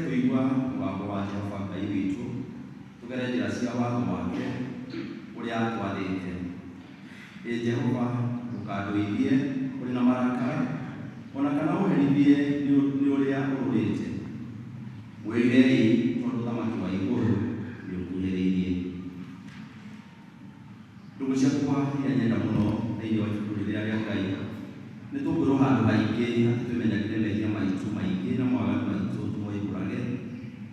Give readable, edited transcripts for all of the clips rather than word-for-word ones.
kũigua mũgambo wa Jehova Ngai witũ, tũgere njĩra cia watho wake ũrĩa atwathĩte. Ĩ Jehova, ndũkandũithie ũrĩ na marakara, o na kana ũherithie nĩ ũrĩa ũrũrĩte. Mwĩrirei, tondũ ũthamaki wa igũrũ nĩũkuhĩrĩirie. Ndũgũ ciakwa iria nyenda mũno thĩinĩ wa ibuku rĩrĩa rĩa Ngai, nĩ tũkwĩrwo handũ haingĩ atĩ twĩmenyagĩre mehia maitũ maingĩ na mawaganu maitũ tũmoimbũrage,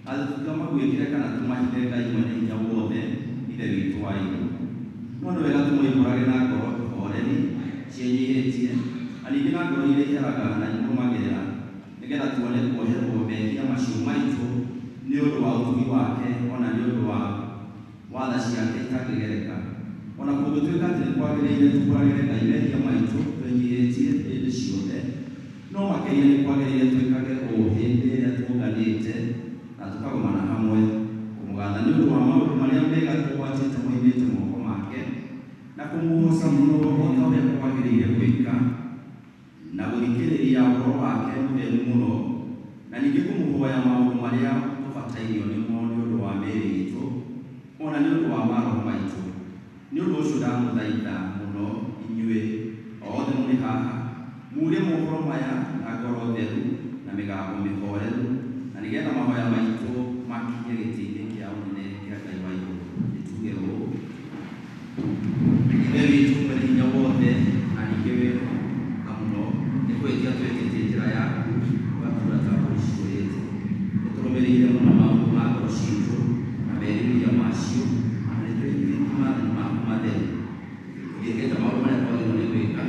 na atĩ tũtikamaguĩkĩre kana tũmahithe Ngai mwene hinya wothe, Ithe witũ wa igũrũ. No nĩ wega tũmoimbũrage na ngoro horeri, ciĩnyihĩtie, na ningĩ na ngoro iria iheraga na imũrũmagĩrĩra, nĩgetha tuone kuoherwo mehia macio maitũ nĩ ũndũ wa ũtugi wake o na nĩ ũndũ wa wa tha ciake itangĩgereka. O na kũngĩtuĩka atĩ nĩ kwagĩrĩire tumbũragĩre Ngai mehia maitũ twĩnyihĩtie hĩndĩ ciothe, no makĩria nĩ kwagĩrĩire twĩkage ũũ hĩndĩ ĩrĩa tũũnganĩte na tũkagomana hamwe, kũmũgatha nĩ ũndũ wa maũndũ marĩa mega tũgwatĩte moimĩte moko make, na kũmũgooca mũno o ta ũrĩa kwagĩrĩire gwĩka, na gũthikĩrĩria ũhoro wake mũtheru mũno, na ningĩ kũmũhoya maũndũ marĩa tũbatairio nĩmo nĩ ũndũ wa mĩĩrĩ itũ, o na nĩ ũndũ wa maroho maitũ. Nĩ ũndũ ũcio ndamũthaitha mũno inyuĩ othe mũrĩ haha, muuge mohoro maya na ngoro theru na mĩgambo mĩhoreru, na nĩgetha mahoya maitũ makinye gĩtĩ-inĩ kĩa ũnene kĩa Ngai wa igũrũ. Nĩ tuge ũũ: Ithe witũ mwene hinya wothe, na ningĩ wĩ tha mũno, nĩ kũhĩtia twĩhĩtĩtie njĩra yaku ũgatura ta mbũri ciũrĩte. Nĩ tũrũmĩrĩire mũno maũndũ ma ngoro ciitũ na merirĩria macio, na nĩ twĩhĩtĩtie maathani maku matheru. Tũtiĩkĩte maũndũ marĩa twagĩrĩirwo nĩ gwĩka,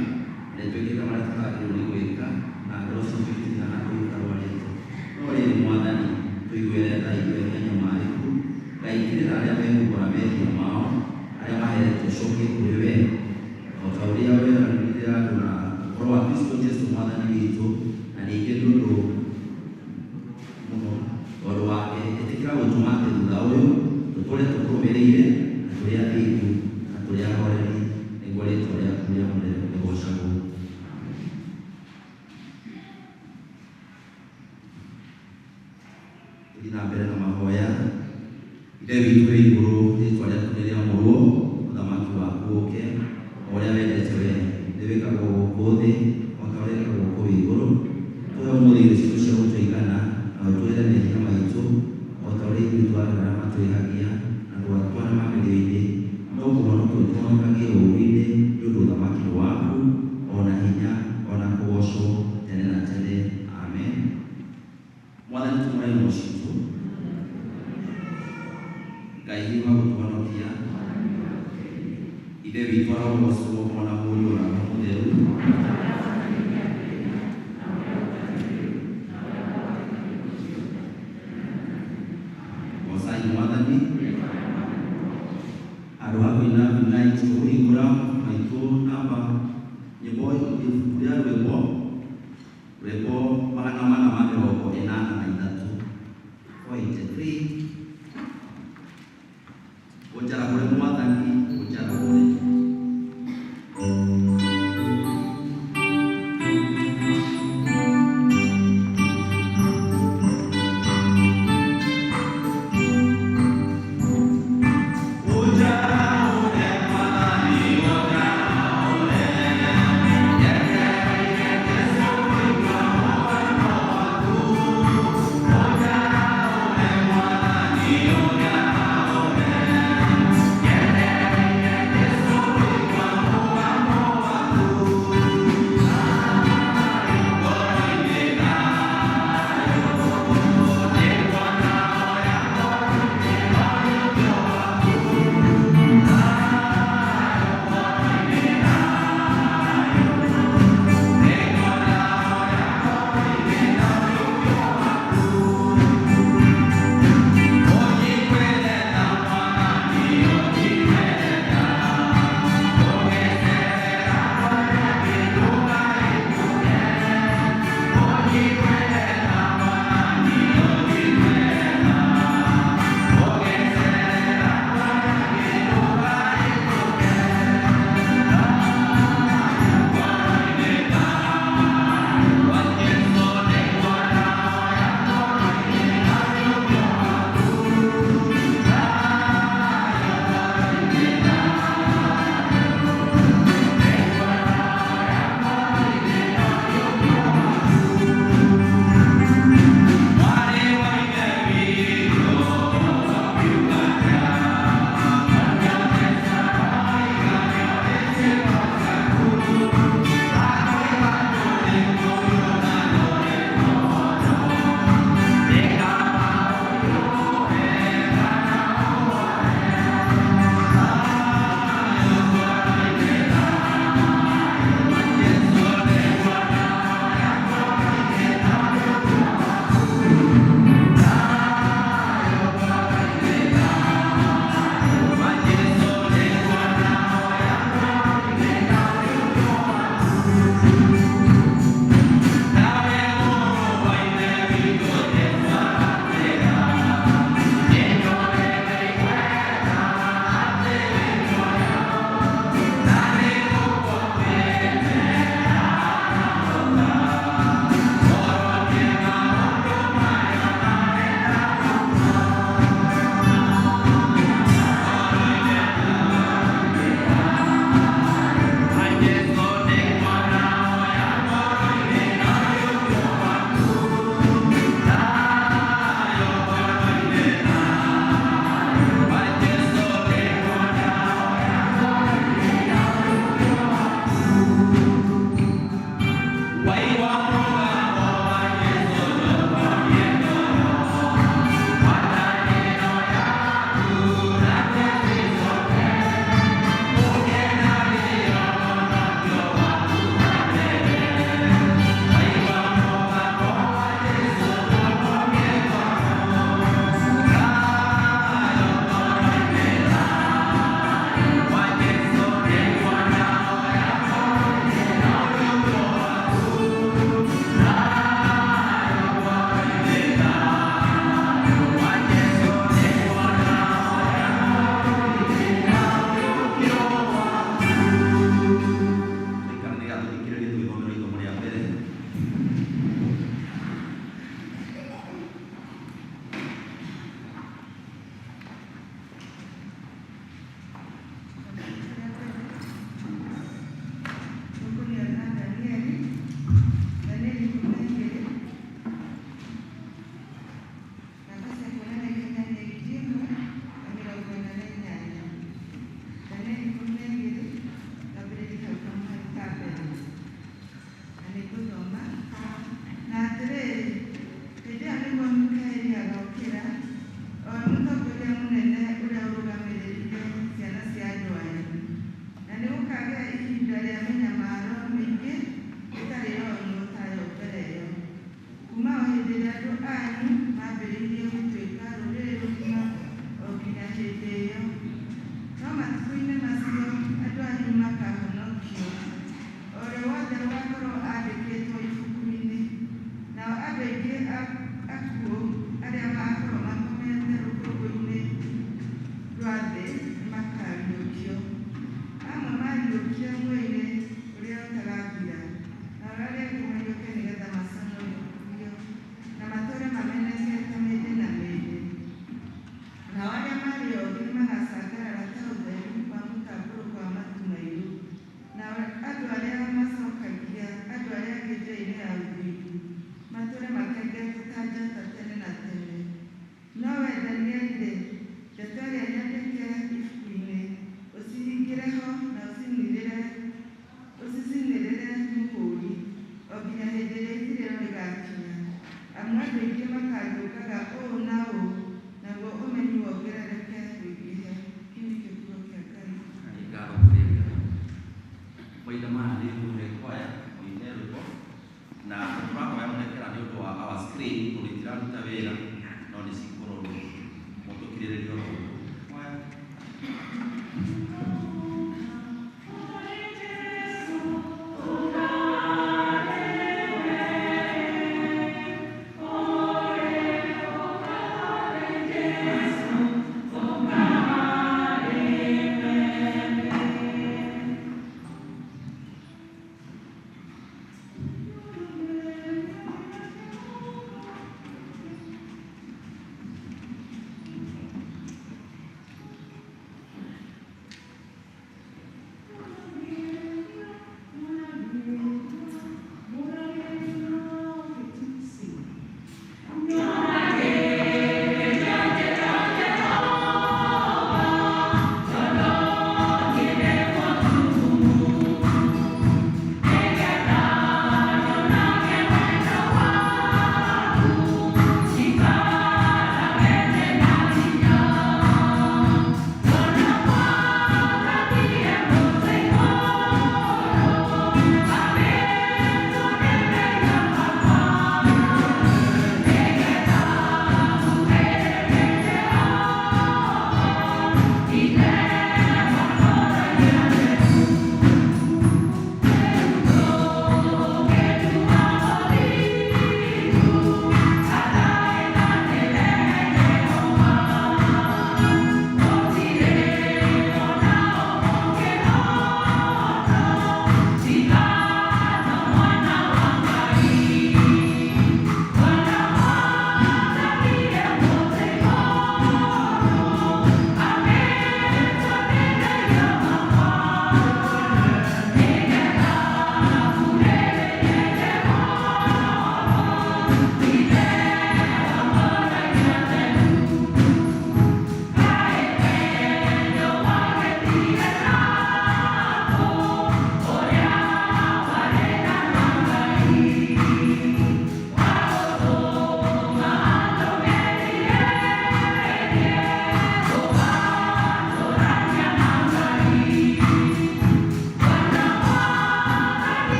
na nĩ twĩkĩte marĩa tũtagĩrĩirwo nĩ gwĩka, na ngoro ciitũ itirĩ na handũ itarwarĩte. No rĩrĩ, Mwathani, tũiguĩre tha ithuĩ anyamarĩku. Ngai, kĩrĩra arĩa mekumbũra mehia mao, arĩa maheretwo cokie kũrĩ wee, o ta ũrĩa weranĩire andũ na ũhoro wa Kristo Jesu Mwathani witũ, na ningĩ nĩ ũndũ mũno tondũ wake, ĩtĩkĩra gũtũma atĩ thutha ũyũ tũtũre tũkũrũmĩrĩire na tũrĩ athingu na tũrĩ ahoreri, nĩguo rĩĩtwa rĩaku rĩamũre rĩgoocagwo. Tũthiĩ na mbere na mahoya. Ithe witũ wĩ igũrũ, rĩĩtwa rĩaku nĩ rĩamũrwo, ũthamaki waku ũũke, o ũrĩa wendete wee, nĩ wĩkagwo gũkũ thĩ o ta ũrĩa wĩkagwo kũu igũrũ. Tũhe ũmũthĩ irio citũ cia gũtũigana, na ũtuohere mehia maitũ, o ta ũrĩa ithuĩ tuohagĩra arĩa matwĩhagia, na ndũgatũtware magerio-inĩ, no kũhonokia ũtũhonokagie ũũru-inĩ, nĩ ũndũ ũthamaki nĩ waku, o na hinya, o na kũgoocwo, tene na tene. Amen. Mwathani tumũra iromo citũ. Ngai hiũha gũtũhonokia. Ithe witũ arogocwo o na Mũriũ na Roho Mũtheru. Gocai Mwathani. Handũ ha kũina Vinai tũkũhingũra mabuku maitũ namba nyĩmbo ibuku rĩa rwĩmbo rwĩmbo 483, 483, Ũnjarahũre Mwathani, ũnjarahũre. Ũnjarahũre Mwathani.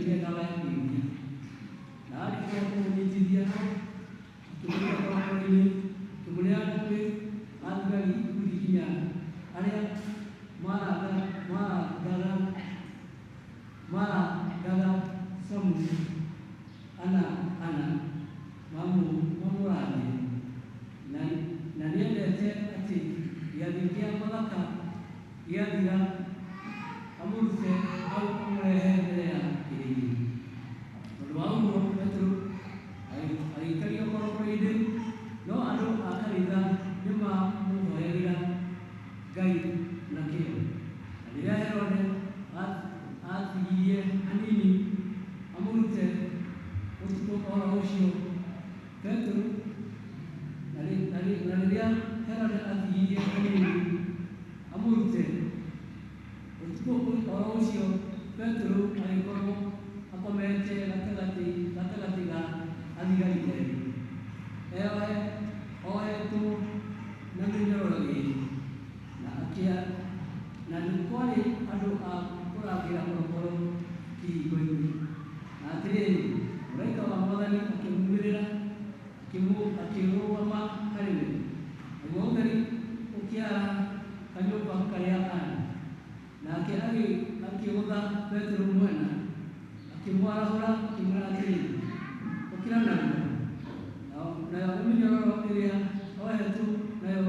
nĩekĩrire ndawa ya kũimbia. Na aarĩkia kũmũnyitithia hau, akĩmũiga korokoro-inĩ, akĩmũneana kwĩ athigari ikundi inya arĩa marangaga camu ana ana mamũrange. Na nĩendete atĩ gĩathĩ kĩa Bathaka gĩathira amũrute hau amũrehe mbere ya kĩrĩndĩ. Tondũ wa ũguo Petero agĩikario korokoro-inĩ, no andũ a kanitha nĩmamũhoyagĩra Ngai na kĩyo. Na rĩrĩa Herode aatigirie hanini amũrute ũtukũ oro ũcio Petero na rĩrĩa Herode aatigirie hanini amũrute ũtukũ oro ũcio Petero agĩkorwo akomete gatagatĩ ga athigari eerĩ, ohetwo na mĩnyororo ĩĩrĩ, na nĩ kwarĩ andũ a kũrangĩra korokoro kĩhingo-inĩ. Na atĩrĩrĩ, mũraika wa Mwathani akĩmuumĩrĩra, akĩrũgama harĩ we, naguo ũtheri ũkĩara kanyũmba karĩa aarĩ. Nake akĩgũtha Petero mwena, akĩmwarahũra, akĩmwĩra atĩrĩ, "Ũkĩra narua." Nayo mĩnyororo ĩrĩa ohetwo nayo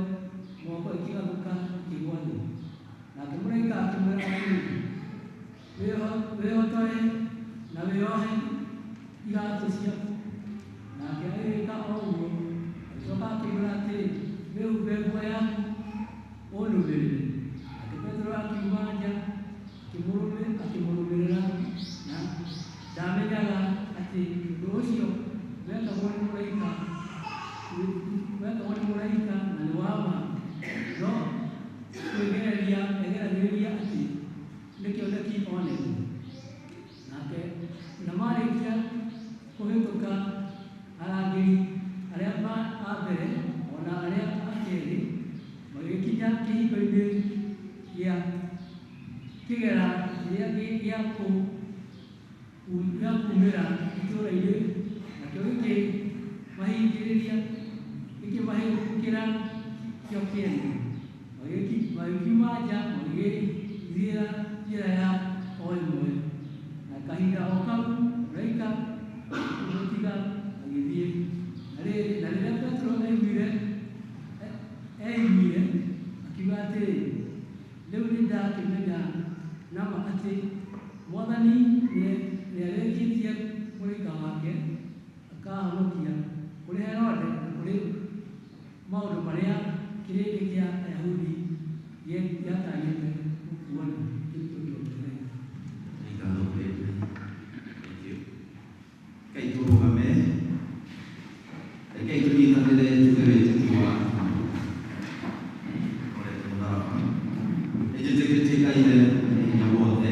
moko ĩkĩgathũka ĩkĩgũa thĩ. Nake mũraika akĩmwĩra atĩrĩ, "Wĩhotore na wĩohe iraatũ ciaku." Nake agĩĩka o ũguo. Agĩcooka akĩmwĩra atĩrĩ, "Wĩhumbe nguo yaku ũnũmĩrĩre." Nake Petero akiuma nja akĩmũrũmĩrĩra, na ndaamenyaga atĩ ũndũ ũcio wekagwo nĩ mũraika na nĩ wa ma, no kwĩgereria egeragĩria atĩ nĩ kĩoneki onete. Nake na maarĩkia kũhĩtũka arangĩri arĩa a mbere o na arĩa a keerĩ, magĩkinya kĩhingo-inĩ gĩa kĩgera kĩrĩa gĩa kuumĩra itũũra-inĩ, nakĩo gĩkĩmahingũkĩra kĩo kĩene. Magĩkiuma nja magĩthiĩra njĩra ya o ĩmwe, na kahinda o kau mũraika akĩmũtiga agĩthiĩ. Na rĩrĩa Petero eiguire, akiuga atĩrĩ, "Rĩu nĩndakĩmenya na ma atĩ Mwathani nĩarekĩtie mũraika wake akaahonokia kũrĩ Herode na kũrĩ maũndũ marĩa kĩrĩndĩ kĩa Ayahudi gĩatanyĩte gũkuona." Kĩu nĩkĩo kĩongerereka. Nĩ ngatho kũrĩ Ngai. Thank you. Rekei tũrũgame, rekei tũnyitanĩre tuge wĩtĩkio waku ũrete mũtharaba. Nĩnjĩtĩkĩtie Ngai Ithe mwene hinya wothe,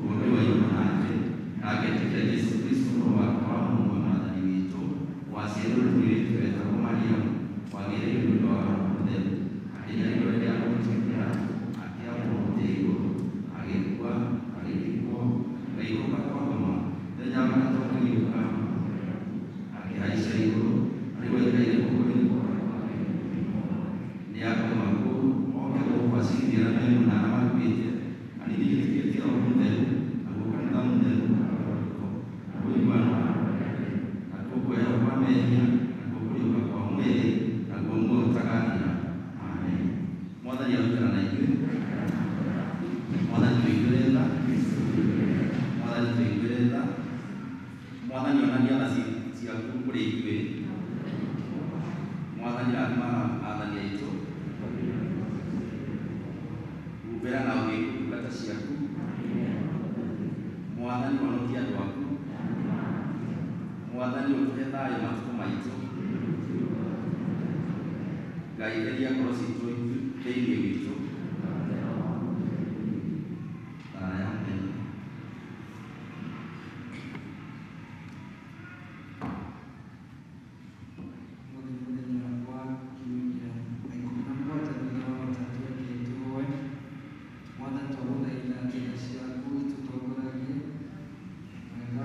Mũũmbi wa igũrũ na thĩ, na ngetĩkia Jesũ Kristũ Mũrũ wake wa mũmwe Mwathani witũ, waciarirwo nĩ mũirĩtu wetagwo Mariamu, wagĩrĩirwo nĩ ũndũ wa Roho Mũtheru, akĩnyarirwo rĩrĩa Pontio Pilato, akĩambwo mũtĩ igũrũ, agĩkua, agĩthikwo, agĩikũrũka kwa ngoma, mũthenya wa gatatũ akĩriũka, akĩhaica igũrũ, na rĩu aikaire guoko-inĩ kwa nĩakoima kũu oke gũkũ acirithie arĩa me muoyo na arĩa makuĩte. Na ningĩ njĩtĩkĩtie Roho Mũtheru, naguo kanitha mũtheru, naguo ũiguano, nakuo kuoherwo kwa mehia, nakuo kũriũka kwa mwĩrĩ, naguo muoyo ũtagathira. Amen. Mwathani arutana na ithuĩ. Mwathani tũiguĩre tha. Mwathani tũiguĩre tha. Mwathani onania tha ciaku kũrĩ ithuĩ. Mwathani rathima athani aitũ. Humbĩra na ũthingu ndungata ciaku. Mwathani honokia andũ aku. Mwathani ũtũhe thayũ matukũ maitũ. Ngai theria ngoro citũ thĩinĩ witũ. Thayũ mũthenya. Ũmũthĩ nĩ mũthenya wa kiumia na 17 thutha wa Ũtatũ. Rekei tũhoe. Mwathani, twagũthaitha atĩ tha ciaku itũtongoragie wega.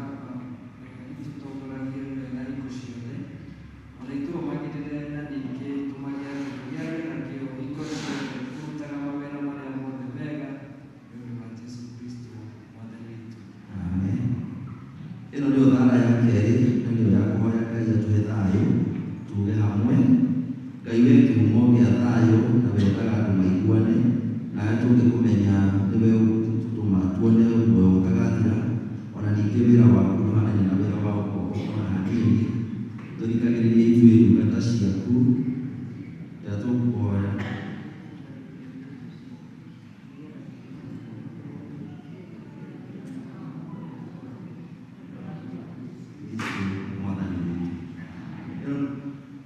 Ĩno nĩyo thara ya kerĩ na nĩyo ya kũhoya Ngai atũhe thayũ tuge hamwe. Ngai we kĩhumo gĩa thayũ na wendaga andũ maiguane, nawe tũngĩkũmenya nĩwe ũtũtũma tuone muoyo ũtagathira, ona ningĩ wĩra waku ndũhanaine na wĩra wa ũkombo ona hanini. Tũthikagĩrĩrie ithuĩ ndungata ciaku rĩrĩa tũkũhoya. Kristo mwathani witũ.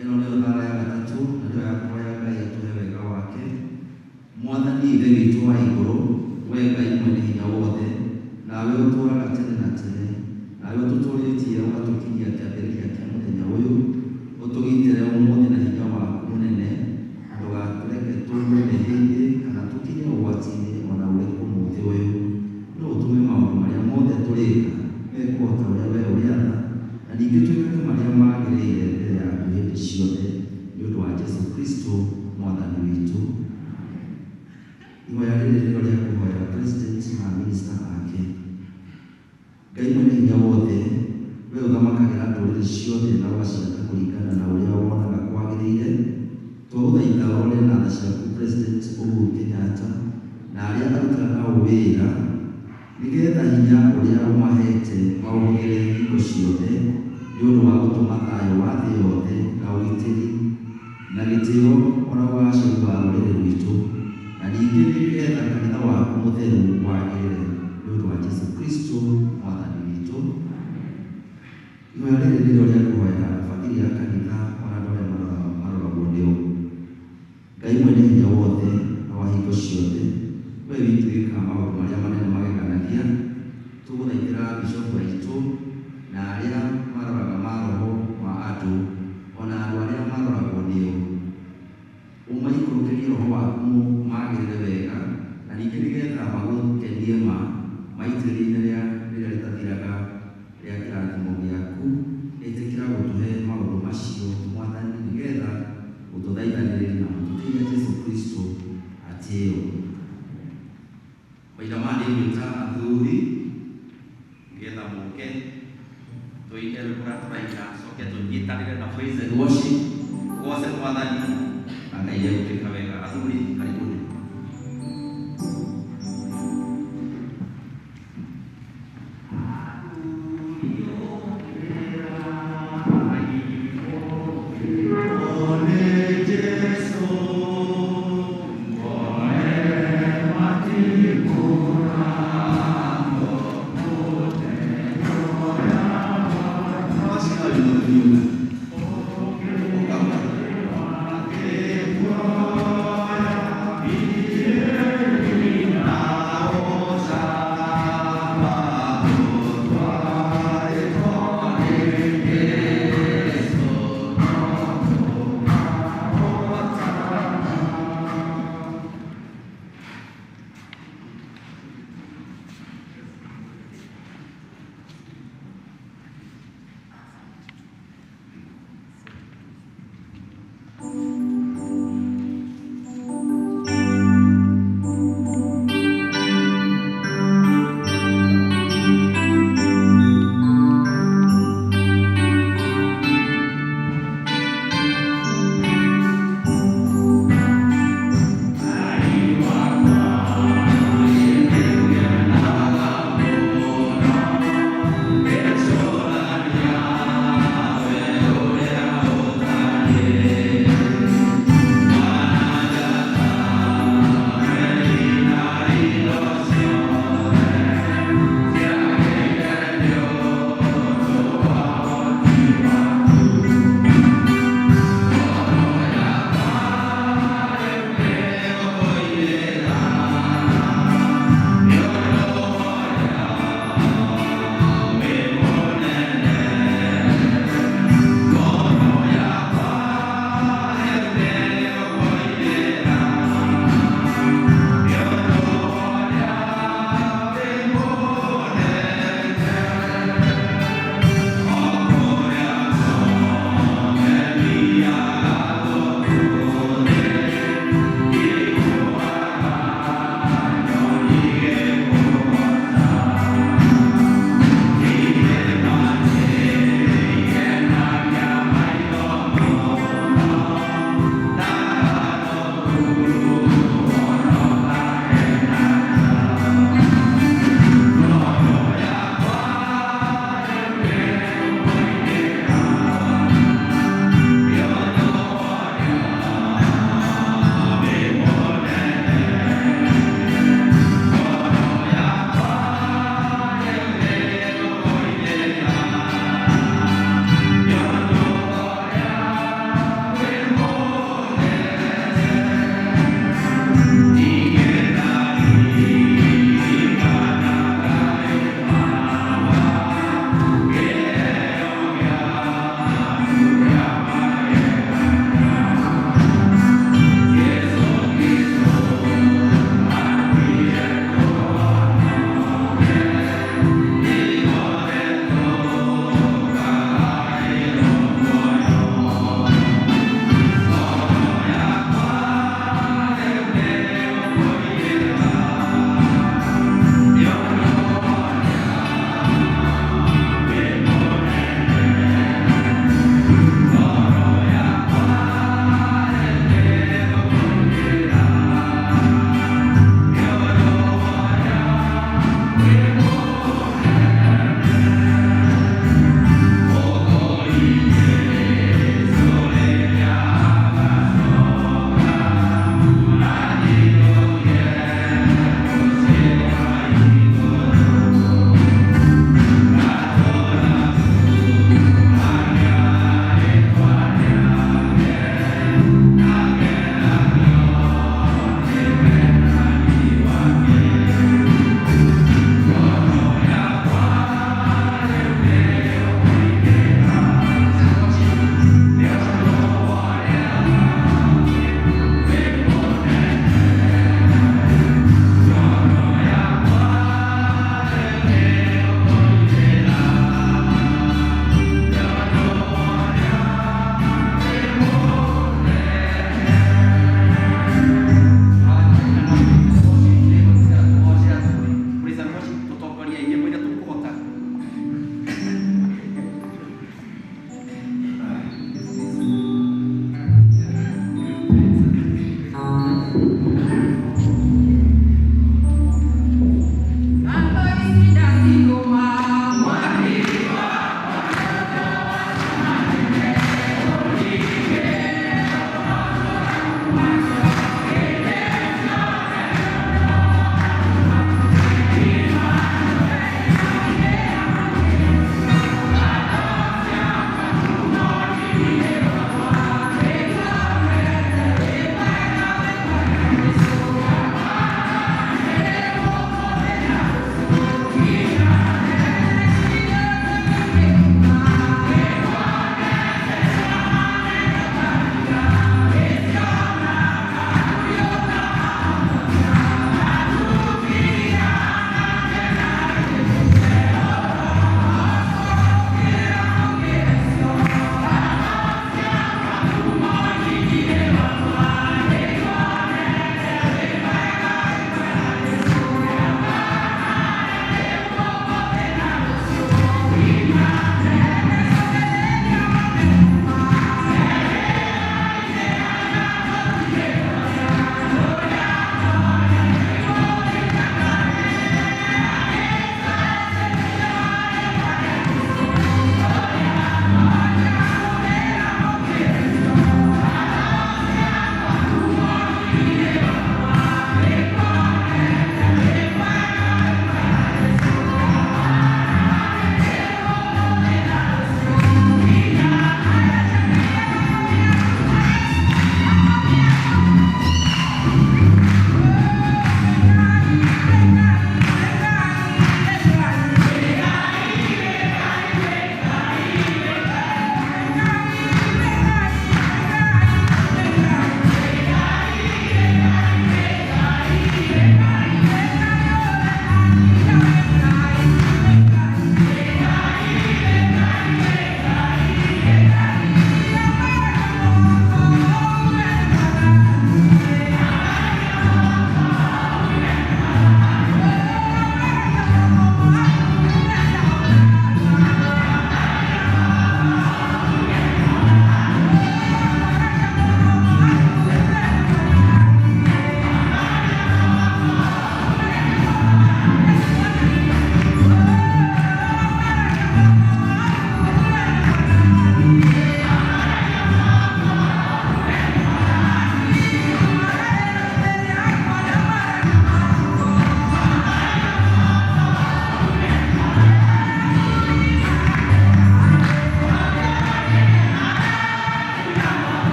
Ĩno nĩyo thara ya gatatũ na nĩyo ya kũhoya Ngai atũhe wega wake. Mwathani Ithe witũ wa igũrũ, we Ngai mwene hinya wothe, nawe ũtũũraga tene na tene, nawe ũtũtũũrĩtie ũgatũkinyia kĩambĩrĩria kĩa mũthenya ũyũ, ũtũgitĩre ũmũthĩ na hinya waku mũnene, na ndũgatũreke tũgwe mehia-inĩ kana tũkinye ũgwati-inĩ ona ũrĩkũ mũthĩ ũyũ. No ũtũme maũndũ marĩa mothe tũrĩka mekwo o ta ũrĩa wee ũrĩatha, na ningĩ twĩkage marĩa magĩrĩire mbere yaku hĩndĩ ciothe, nĩ ũndũ wa Jesũ Kristo Mwathani witũ. Ihoya rĩrĩ nĩrĩo rĩa kũhoera President na Minister ake. Ngai mwene hinya wothe, wee ũthamakagĩra ndũrĩrĩ ciothe na ũgaciatha kũringana na ũrĩa wonaga kwagĩrĩire, twagũthaitha ũrore na tha ciaku President Uhuru Kenyatta na arĩa arutaga nao wĩra, nĩgetha hinya ũrĩa ũmaheete maũhũthĩre hingo ciothe nĩ ũndũ wa gũtũma thayũ wa thĩ yothe na ũgitĩri na gĩtĩo ona ũgacĩru wa rũrĩrĩ rwitũ, na ningĩ nĩgetha kanitha waku mũtheru wagĩrĩre, nĩ ũndũ wa Jesũ Kristo Mwathani witũ. Ihoya rĩrĩ nĩrĩo rĩa kũhoera bathiri a kanitha ona andũ arĩa maroragwo nĩo. Ngai mwene hinya wothe na wa hingo ciothe, we wiki wĩkaga maũndũ marĩa manene mageganagia, tũgũthaithĩra bishopu aitũ na arĩa maroraga maroho ma andũ ona andũ arĩa maroragwo nĩo. Ũmaikũrũkĩrie roho waku magĩrĩre wega, na ningĩ nĩgetha magũkenie ma maitĩrĩrie rĩrĩa rĩtathiraga rĩa kĩrathimo gĩaku. Ĩtĩkĩra gũtũhe maũndũ macio Mwathani, nĩgetha ũtũthaithanĩrĩrie na mũtũteithia Jesũ Kristo atĩo. Mahinda maya nĩ ngwĩta athuri nĩgetha mũke tũine rwĩmbo rũrĩa tũraina, coke tũnyitanĩre na praise and worship, tũgoce Mwathani na Ngai egũtwĩka wega. Athuri, karibuni.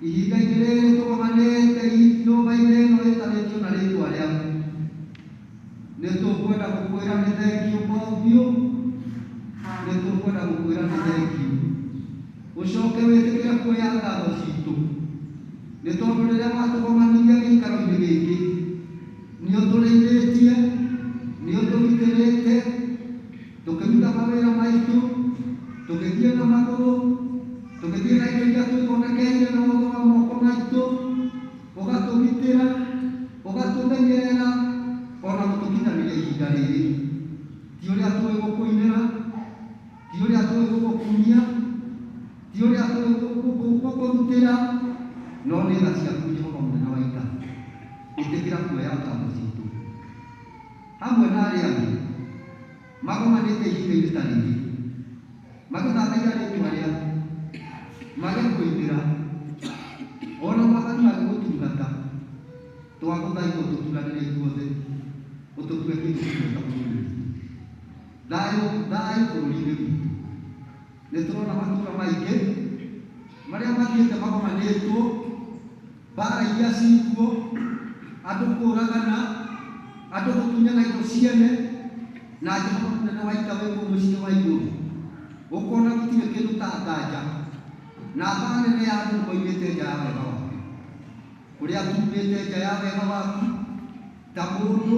Ihinda-inĩ rĩrĩ tũgomanĩte nyũmba-inĩ ĩno ĩtanĩtio na rĩtwa rĩaku, nĩ tũkwenda gũkwĩra nĩ thengiũ biũ, nĩ tũkwenda gũkwĩra nĩ thengiũ. Ũcoke wĩtĩkĩre kuoya ngatho citũ, nĩ tondũ rĩrĩa watũgomanirie gĩikaro-inĩ gĩkĩ, nĩ ũtũrĩithĩtie, nĩ ũtũgitĩrĩte, tũkĩruta mawĩra maitũ, tũgĩthiĩ na magũrũ, tũgĩthiĩ na indo iria twĩthondekeire na ũũgĩ wa moko maitũ, ũgatũgitĩra, ũgatũmenyerera, ona gũtũkinyanĩria ihinda rĩrĩ. Ti ũrĩa tũĩ gũkũinĩra, ti ũrĩa tũĩ gũgũkumia, ti ũrĩa tũĩ gũkũrutĩra, no nĩ tha ciaku Jehova mũnene wa ita. Ĩtĩkĩra kuoya ngatho citũ hamwe na arĩa angĩ magomanĩte ihinda-inĩ ta rĩrĩ, magĩthathaia rĩtwa rĩaku, magĩkũinĩra, ona Mwathani magĩgũtungata. Twagũthaitha ũtũturanĩre ithuothe, ũtũtue kĩndũ kĩmwe ta bũrũri witũ. Thayũ thayũ bũrũri-inĩ witũ. Nĩ tũrona matũũra maingĩ marĩa mathiĩte magomanĩtwo Mbara iria cikuo, andũ kũragana, andũ gũtunyana indo ciene, na Jehova mũnene wa ita wĩ kũu mũciĩ wa igũrũ. Ũkona gũtirĩ kĩndũ ta nganja, na mbara nene ya andũ nĩmoimĩte nja ya wega waku. Kũrĩa tumĩte nja ya wega waku, ta mũndũ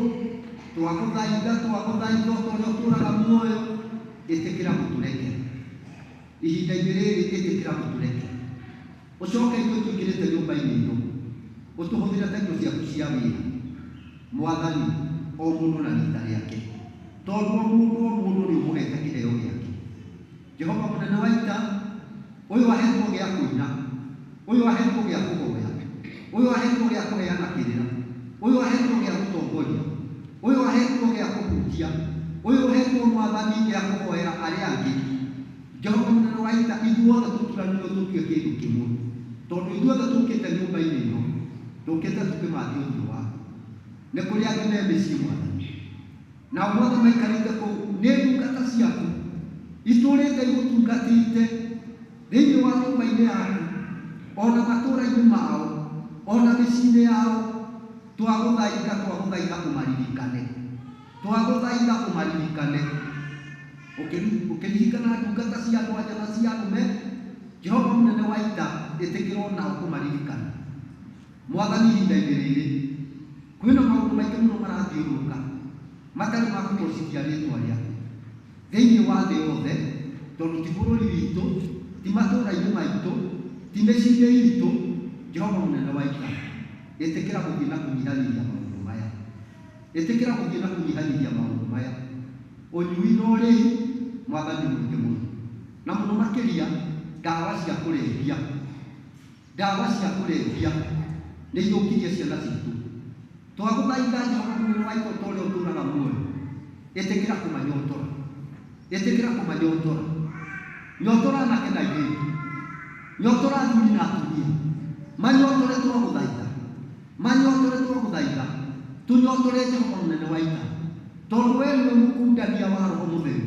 twagũthaitha twagũthaitha o ta ũrĩa ũtũũraga muoyo, ĩtĩkĩra gũtũrekera. Ihinda-inĩ rĩrĩ ĩtĩkĩra gũtũrekera. Ũcoke ithuĩ tũingĩrĩte nyũmba-inĩ ĩno, ũtũhũthĩre ta indo ciaku cia wĩra. Mwathani, o mũndũ na rita rĩake, tondũ o mũndũ nĩ ũmũhete kĩheo gĩake. Jehova mũnene wa ita, ũyũ ahetwo gĩa kũina, ũyũ ahetwo gĩa kũhoya, ũyũ ahetwo gĩa kũheana kĩrĩra, ũyũ ahetwo gĩa gũtongoria, ũyũ ahetwo gĩa kũhunjia, ũyũ ahetwo Mwathani gĩa kũhoera arĩa angĩ. Jehova mũnene wa ita, ithuothe tũturanĩrwo tũtue kĩndũ kĩmwe, tondũ ithuothe tũkĩte nyũmba-inĩ ĩno, tũkĩte tũkĩmathia ũthiũ waku. Nĩ kũrĩ angĩ me mĩciĩ Mwathani, nao mothe maikarĩte kũu nĩ ndungata ciaku itũrĩte igũtungatĩte thĩinĩ wa nyũmba-inĩ yaku, ona matũũra-inĩ mao, ona mĩciĩ-inĩ yao. Twagũthaitha twagũthaitha ũmaririkane, twagũthaitha ũmaririkane. Ũkĩririkana ndungata cia andũ anja na cia arũme, Jehova mũnene wa ita, ĩtĩkĩra onao kũmaririkana. Mwathani, ihinda-inĩ rĩrĩ kwĩna maũndũ maingĩ mũno marathiũrũrũka matarĩ ma kũgocithia rĩtwa rĩaku thĩinĩ wa thĩ yothe, tondũ ti bũrũri witũ, ti matũũra-inĩ maitũ, ti mĩciĩ-inĩ itũ. Jehova mũnene wa ita, ĩtĩkĩra gũthiĩ na kũnyihanyihia maũndũ maya, ĩtĩkĩra gũthiĩ na kũnyihanyihia maũndũ maya. Ũnyui na ũrĩi, Mwathani, mũingĩ mũno, na mũno makĩria ndawa cia kũrebia. Ndawa cia kũrebia nĩ ithũkirie ciana citũ. Twagũthaitha Jehova mũnene wa ita, o ta ũrĩa ũtũũraga muoyo, ĩtĩkĩra kũmanyotora, ĩtĩkĩra kũmanyotora. Nyotora anake na airĩtu, nyotora athuri na atumia, manyotore twagũthaitha, manyotore twagũthaitha. Tũnyotore Jehova mũnene wa ita, tondũ we nĩwe mũkundania wa Roho Mũtheru.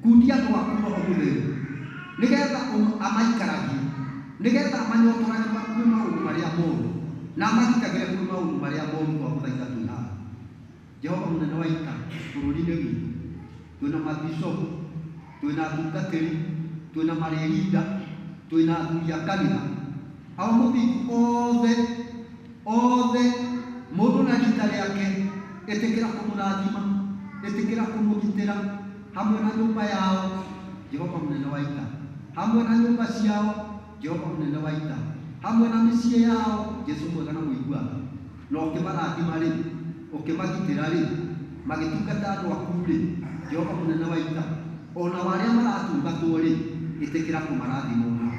Kundia andũ aku Roho Mũtheru, nĩgetha amaikaragie, nĩgetha amanyotorage kwĩ maũndũ marĩa moru, na amagitagĩre kwĩ maũndũ marĩa moru. Twagũthaitha twĩ haha Jehova mũnene wa ita, bũrũri-inĩ witũ twĩna mabishopu, twĩna atungatĩri, twĩna marĩrinda, twĩna athuri a kanitha, ao mũthingu othe othe, mũndũ na rita rĩake. Ĩtĩkĩra kũmũrathima, ĩtĩkĩra kũmũgitĩra hamwe na nyũmba yao, Jehova mũnene wa ita, hamwe na nyũmba ciao, Jehova mũnene wa ita, hamwe na mĩciĩ yao, Jesu mwega na mũigua tha. Na ũkĩmarathima rĩ, ũkĩmagitĩra rĩ, magĩtungata andũ aku rĩ, Jehova mũnene wa ita, ona arĩa maratungatwo rĩ, ĩtĩkĩra kũmarathima onao,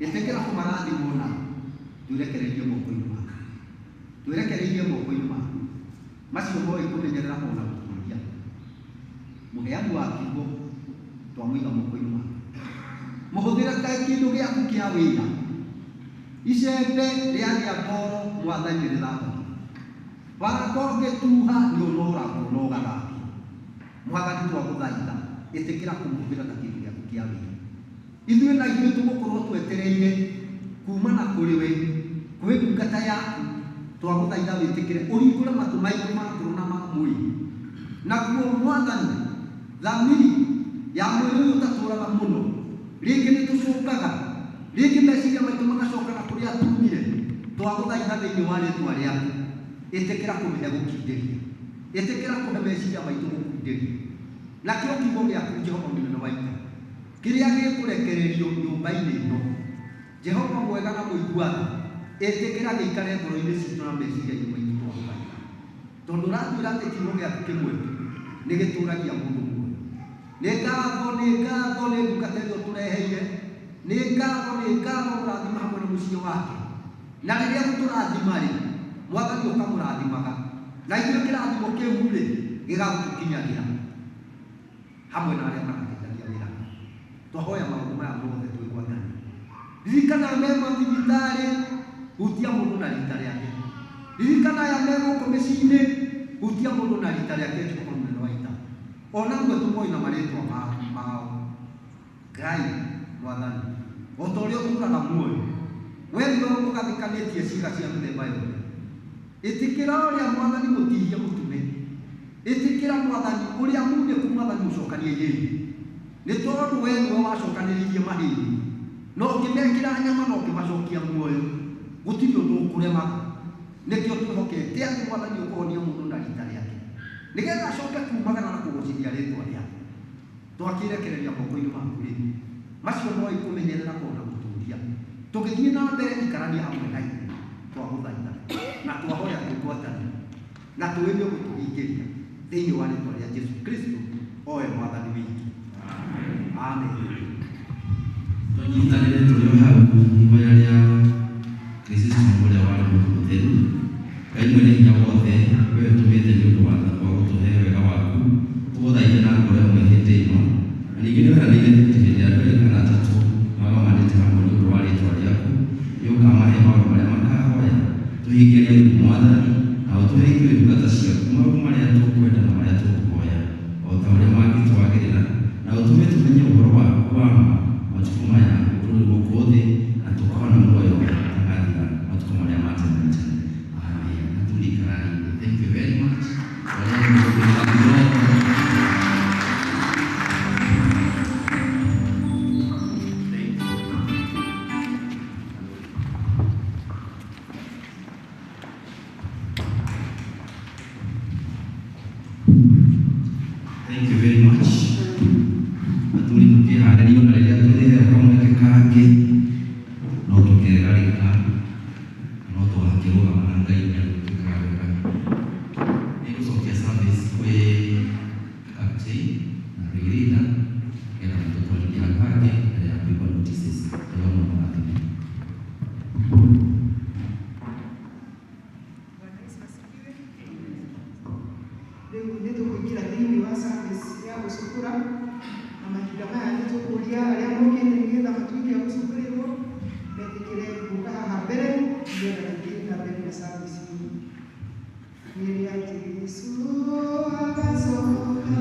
ĩtĩkĩra kũmarathima onao. Twĩrekereirie moko-inĩ maku, twĩrekereirie moko-inĩ maku macio moĩ kũmenyerera ona gũtũria. Mũheani wa kiugo twamũiga moko-inĩ maku, mũhũthĩre ta kĩndũ gĩaku kĩa wĩra. Icembe rĩagĩa ndoro, Mwathani, rĩthambagio. Banga ũngĩtuha nĩ ũnoragwo na ũgathambio. Mwathani, twagũthaitha, ĩtĩkĩra kũmũhũthĩra ta kĩndũ gĩaku kĩa wĩra. Ithuĩ na ithuĩ tũgũkorwo twetereire kuma na kũrĩ we, kwĩ ndungata yaku. Twagũthaitha wĩtĩkĩre ũhingũre matũ maitũ ma ngoro na ma mwĩrĩ. Naguo Mwathani, thamiri ya mwĩrĩ ũyũ ũtatũraga mũno, rĩngĩ nĩ tũcũngaga, rĩngĩ meciria maitũ magacoka na kũrĩa tumire. Twagũthaitha thĩinĩ wa rĩtwa rĩaku, ĩtĩkĩra kũmĩhe gũkindĩria, ĩtĩkĩra kũhe meciria maitũ gũkindĩria. Nakĩo kiugo gĩaku, Jehova mũnene wa ita, kĩrĩa gĩkũrekererio nyũmba-inĩ ĩno, Jehova mwega na mũigua tha, ĩtĩkĩra gĩikare ngoro-inĩ citũ na meciria-inĩ maitũ. Twagũthaitha, tondũ ũratwĩra atĩ kiugo gĩaku kĩmwe tu nĩ gĩtũragia mũndũ muoyo. Nĩ ngatho, nĩ ngatho nĩ ndungata ĩrĩa ũtũreheire, nĩ ngatho, nĩ ngatho. Mũrathima hamwe na mũciĩ wake, na rĩrĩa gũtũrathima rĩ, Mwathani, ũkamũrathimaga, na ithuĩ kĩrathimo kĩu rĩ gĩgagũtũkinyagĩra hamwe na arĩa maratindania wĩra. Twahoya maũndũ maya mothe twĩ ngwatanĩro. Ririkana me mathibitarĩ, hutia mũndũ na rita rĩake. Ririkana aya me gũkũ mĩciĩ-inĩ, hutia mũndũ na rita rĩake, Jehova mũnene wa ita. Ona amwe tũmoĩ na marĩtwa mao. Ngai Mwathani, o ta ũrĩa ũtũũraga muoyo, We nĩwe ũgathĩkanĩtie ciĩga cia mĩthemba yothe. Ĩtĩkĩra ũrĩa Mwathani mũtihie mũtume. Ĩtĩkĩra Mwathani ũrĩa munĩku Mwathani mũcokanie yĩĩ. Nĩ tondũ we nĩwe wacokanĩrĩirie mahĩndĩ. No ũkĩmekĩra nyama na ũkĩmacokia muoyo. Gũtirĩ ũndũ ũkũremaga. Nĩkĩo twĩhokete atĩ Mwathani ũkũhonia mũndũ na rita rĩake. Nĩgetha acoke kumagara na kũgocithia rĩtwa rĩake. Twakĩrekereria moko-inĩ maku rĩu. Macio no ikũmenyerera kona gũtũria. Tũgĩthiĩ na mbere ikarania hamwe na ithuĩ. Twagũthaitha na twahoya twĩgwatanĩre na tũĩ nĩ ũgũtũhingĩria thĩinĩ wa rĩtwa rĩa Jesu Kristo owe Mwathani witũ. Amen. Tũnyitanĩre tũrĩ o hau ihoya rĩa Kristo ũrĩa warĩ mũndũ mũtheru. Ngai mwene hinya wothe, we ũtũmĩte nĩ ũndũ wa gũtũhe wega waku, tũgũthaithe na ngoro ĩmwe hĩndĩ ĩno. Na ningĩ nĩ weranĩire atĩ hĩndĩ ya andũ erĩ kana atatũ magomanĩte hamwe nĩ ũndũ wa rĩtwa rĩaku, nĩ ũkamahe maũndũ marĩa makahoya. Tũhingĩrie rĩu Mwathani, na ũtũhe ithuĩ ndungata ciaku maũndũ marĩa tũkwenda na marĩa tũkũhoya, o ta ũrĩa mangĩtwagĩrĩra, na ũtũme tũmenye ũhoro waku wa ma matukũ maya tũrĩ gũkũ thĩ, na tũkona muoyo ũtagathira matukũ marĩa ma tene na tene. Amen. Athuri ikarai. Thank you very much. Thank you. Thank you very much. Athuri mũkĩharĩrio na rĩrĩa tũrĩheo kamweke kangĩ no tũkegarĩka no twakĩrũgama na Ngai nĩ agũtuĩkaga wega. Nĩngũcokia service kwĩ captain na ringleader nĩgetha matũtwarithie handũ hangĩ mbere ya kũigua notices. Ngai amũrathime. Bwana Yesu asifiwe. Rĩu nĩ tũkũingĩra thĩinĩ wa service ya gũcukũra na mahinda maya nĩ tũkũria arĩa mokĩte nĩgetha matuĩke a gũcukũrĩrwo metĩkĩre gũka haha mbere nĩgetha tũthiĩ na mbere na service ĩno. Nĩ ya Jesũ agacoka.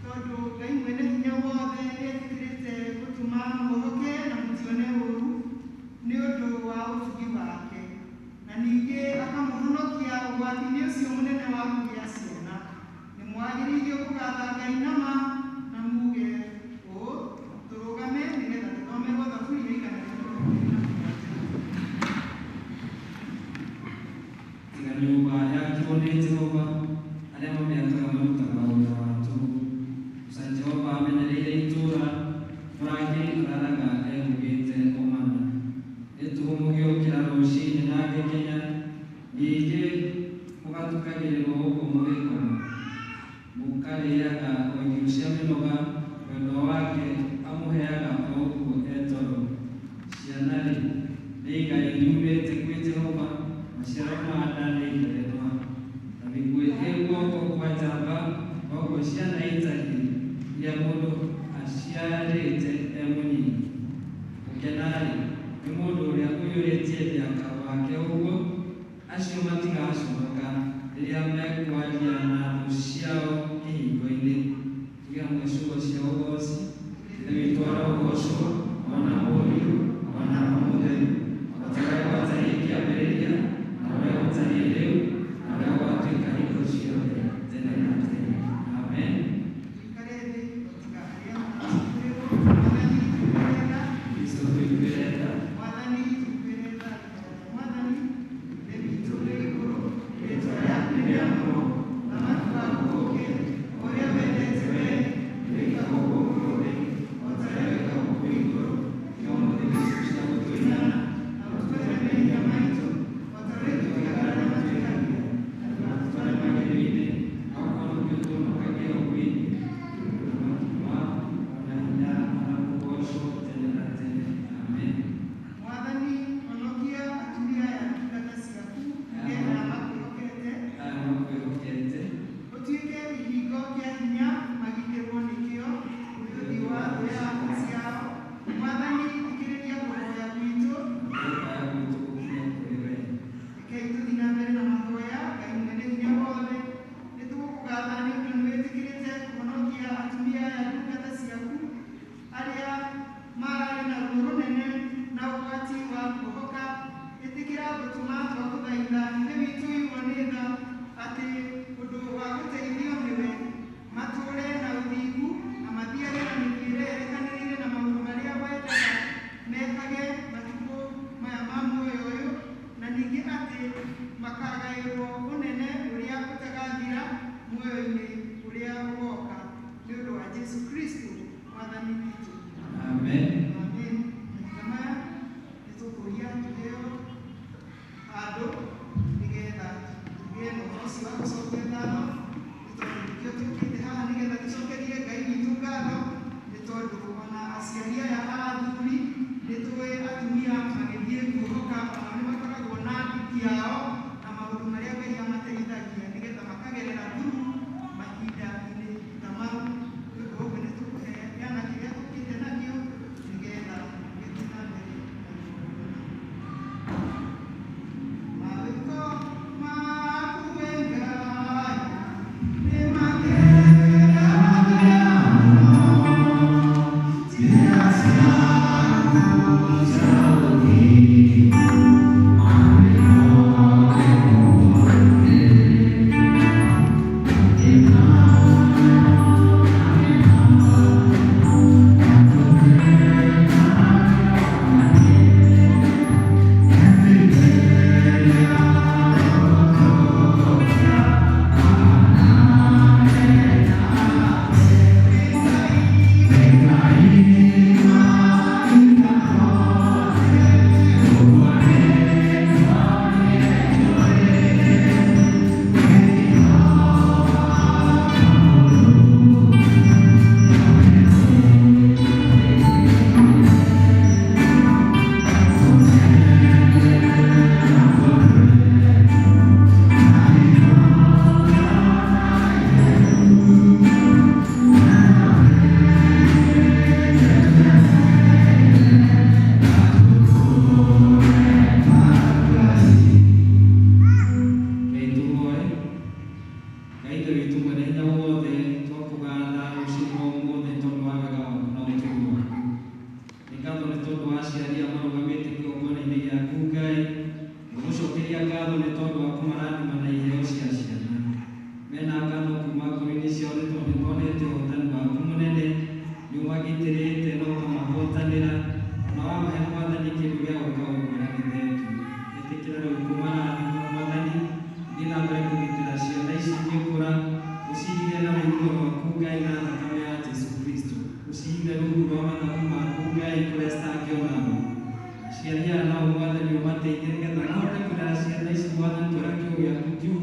Tondũ Ngai mwene hinya wothe nĩetĩkĩrĩte gũtũma muogoke na mũtione ũũru nĩ ũndũ wa ũtugi wake, na ningĩ akamũhonokia ũgwati-inĩ ũcio mũnene wa kũgĩa ciana. Nĩ mwagĩrĩirio kũgatha Ngai na ma na muge ũũ, tũrũgame nĩgetha tũthomerwo thaburi ya 127. Tiga nyũmba yakirwo nĩ Jehova, arĩa mamĩakaga marutaga wĩra wa tũhũ. Guca Jehova amenyereire itũũra, mũrangĩri araraga ehũgĩte o mana. Nĩ tũhũ mũgĩũkĩra rũciinĩ na ngĩkenya, ningĩ mũgatukagĩrĩrwo ũguo mũgĩkoma. Mũkarĩaga o irio cia mĩnoga, wendo wake amũheaga o ũguo e toro. Ciana-rĩ, nĩ igai riumĩte kwĩ Jehova, maciaro ma nda nĩ ngerenwa. Ta mĩguĩ ĩ guoko kwa njamba, noguo ciana itariĩ iria mũndũ aciarĩte e mũnini. Gũkena-rĩ, nĩ mũndũ ũrĩa ũiyũrĩtie thiaka wake ũguo, acio matigaconoka rĩrĩa mekwaria na thũ ciao kĩhingo-inĩ. Tuge hamwe ciugo cia ũgooci. Ithe witũ arogocwo, o na Mũriũ, o na Roho Mũtheru, o ta ũrĩa gwatariĩ kĩambĩrĩria, na ũrĩa gũtariĩ rĩu, na ũrĩa gũgatuĩka hingo ciothe, tene na tene. Amen. Tũikare thĩ o tiga arĩa maratũĩrwo. Mwathani tũiguĩre tha. Kristo tũiguĩre tha. Mwathani tũiguĩre tha. Mwathani, Ithe witũ ũrĩ igũrũ, rĩĩtwa rĩaku nĩrĩamũrwo, ũthamaki waku ũũke, o ũrĩa wendete wee, wĩkagwo gũkũ thĩ, o ta ũrĩa wĩkagwo kũu igũrũ. Tũhe ũmũthĩ irio cia gũtũigana, Na ũtuohere mehia maitũ, o ta ũrĩa ithuĩ arĩa matwĩhagia, na ndũgatũtware magerio-inĩ, no ũhonokie ũtũhonokagie ũguĩ-inĩ. Ũthamaki nĩ waku, o na hinya, o na kũgoocwo tene na tene. Amen. Mwathani, honokia atumia aya ndungata ciaku, nĩgetha makwĩhokete. Aya makwĩhokete. Ũtuĩke kĩhingo kĩa hinya magitĩrwo nĩkĩo nĩ ũthiũ wa thũ yaku ciao. Mwathani, thikĩrĩria kũhoya gwitũ. Gũkaya gwitũ gũkinye kũrĩ wee. Rekei tũthiĩ na mbere na mahoya. Ngai mwene hinya wothe, nĩ tũgũkũgatha nĩ ũndũ nĩ wĩtĩkĩrĩte kũhonokia atumia aya ndungata ciaku arĩa mararĩ na ruo rũnene na ũgwati wa kuohoka. Ĩtĩkĩra gũtũma twagũthaitha, Ithe witũ ũiyũrwo nĩ tha, atĩ ũndũ wa gũteithio nĩwe matũũre na ũthingu na mathiage na mĩthiĩre ĩrekanĩrĩire na maũndũ marĩa wendaga mekage matukũ maya ma muoyo ũyũ, na ningĩ atĩ makagaĩrwo ũnene ũrĩa ũtagathira muoyo-inĩ ũrĩa ũgoka, nĩ ũndũ wa Jesũ Kristo Mwathani witũ. Amen. Amen. Mahinda maya nĩ tũkũria tũheo handũ nĩgetha tũgĩe na ũhoro ũcio wa gũcokia ngatho, nĩ tondũ nĩkĩo tũkĩte haha nĩgetha tũcokerie Ngai witũ ngatho, nĩ tondũ ona aciari aya a athuri nĩ tũĩ atumia magĩthiĩ kuohoka onao nĩ makoragwo na nditi yao na maũndũ marĩa Ngai amateithagia nĩgetha makagerera through mahinda-inĩ ta mau. Nĩ ũndũ wa ũguo nĩ tũkũheana kĩrĩa tũkĩte nakĩo nĩgetha gĩthiĩ na mbere na igongona. Mawĩko maku we Ngai nĩ magegania mũno, njĩra ciaku cia ũthingu. Ngai tũhoe. Ngai Ithe witũ mwene hinya wothe, twakũgatha rũcinĩ rwa ũmũthĩ tondũ wa wega waku na ũtugi waku. Nĩ ngatho nĩ tondũ wa aciari aya marũgamĩte kĩgongona-inĩ gĩaku Ngai. Ngũgũcokeria ngatho nĩ tondũ wa kũmarathima na iheo cia ciana. Mena ngatho kuma ngoro-inĩ ciao nĩ tondũ nĩmonete ũhotani waku mũnene, nĩ ũmagitĩrĩte na ũkamahotanĩra, ona wamahe Mwathani kĩndũ gĩa gwĩka gũkwĩra nĩ thengiũ. Ĩtĩkĩra rĩu kũmarathima Mwathani, thiĩ na mbere kũgitĩra ciana ici igĩkũra, ũcihithe na rũhuho rwaku Ngai na thakame ya Jesũ Kristo. Ũcihithe rungu rwa mathagu maku Ngai kũrĩa citangĩona ũũru. Aciari aya nao Mwathani ũmateithie nĩgetha mahote kũrera ciana ici Mwathani ta ũrĩa kiugo gĩaku kiugĩte.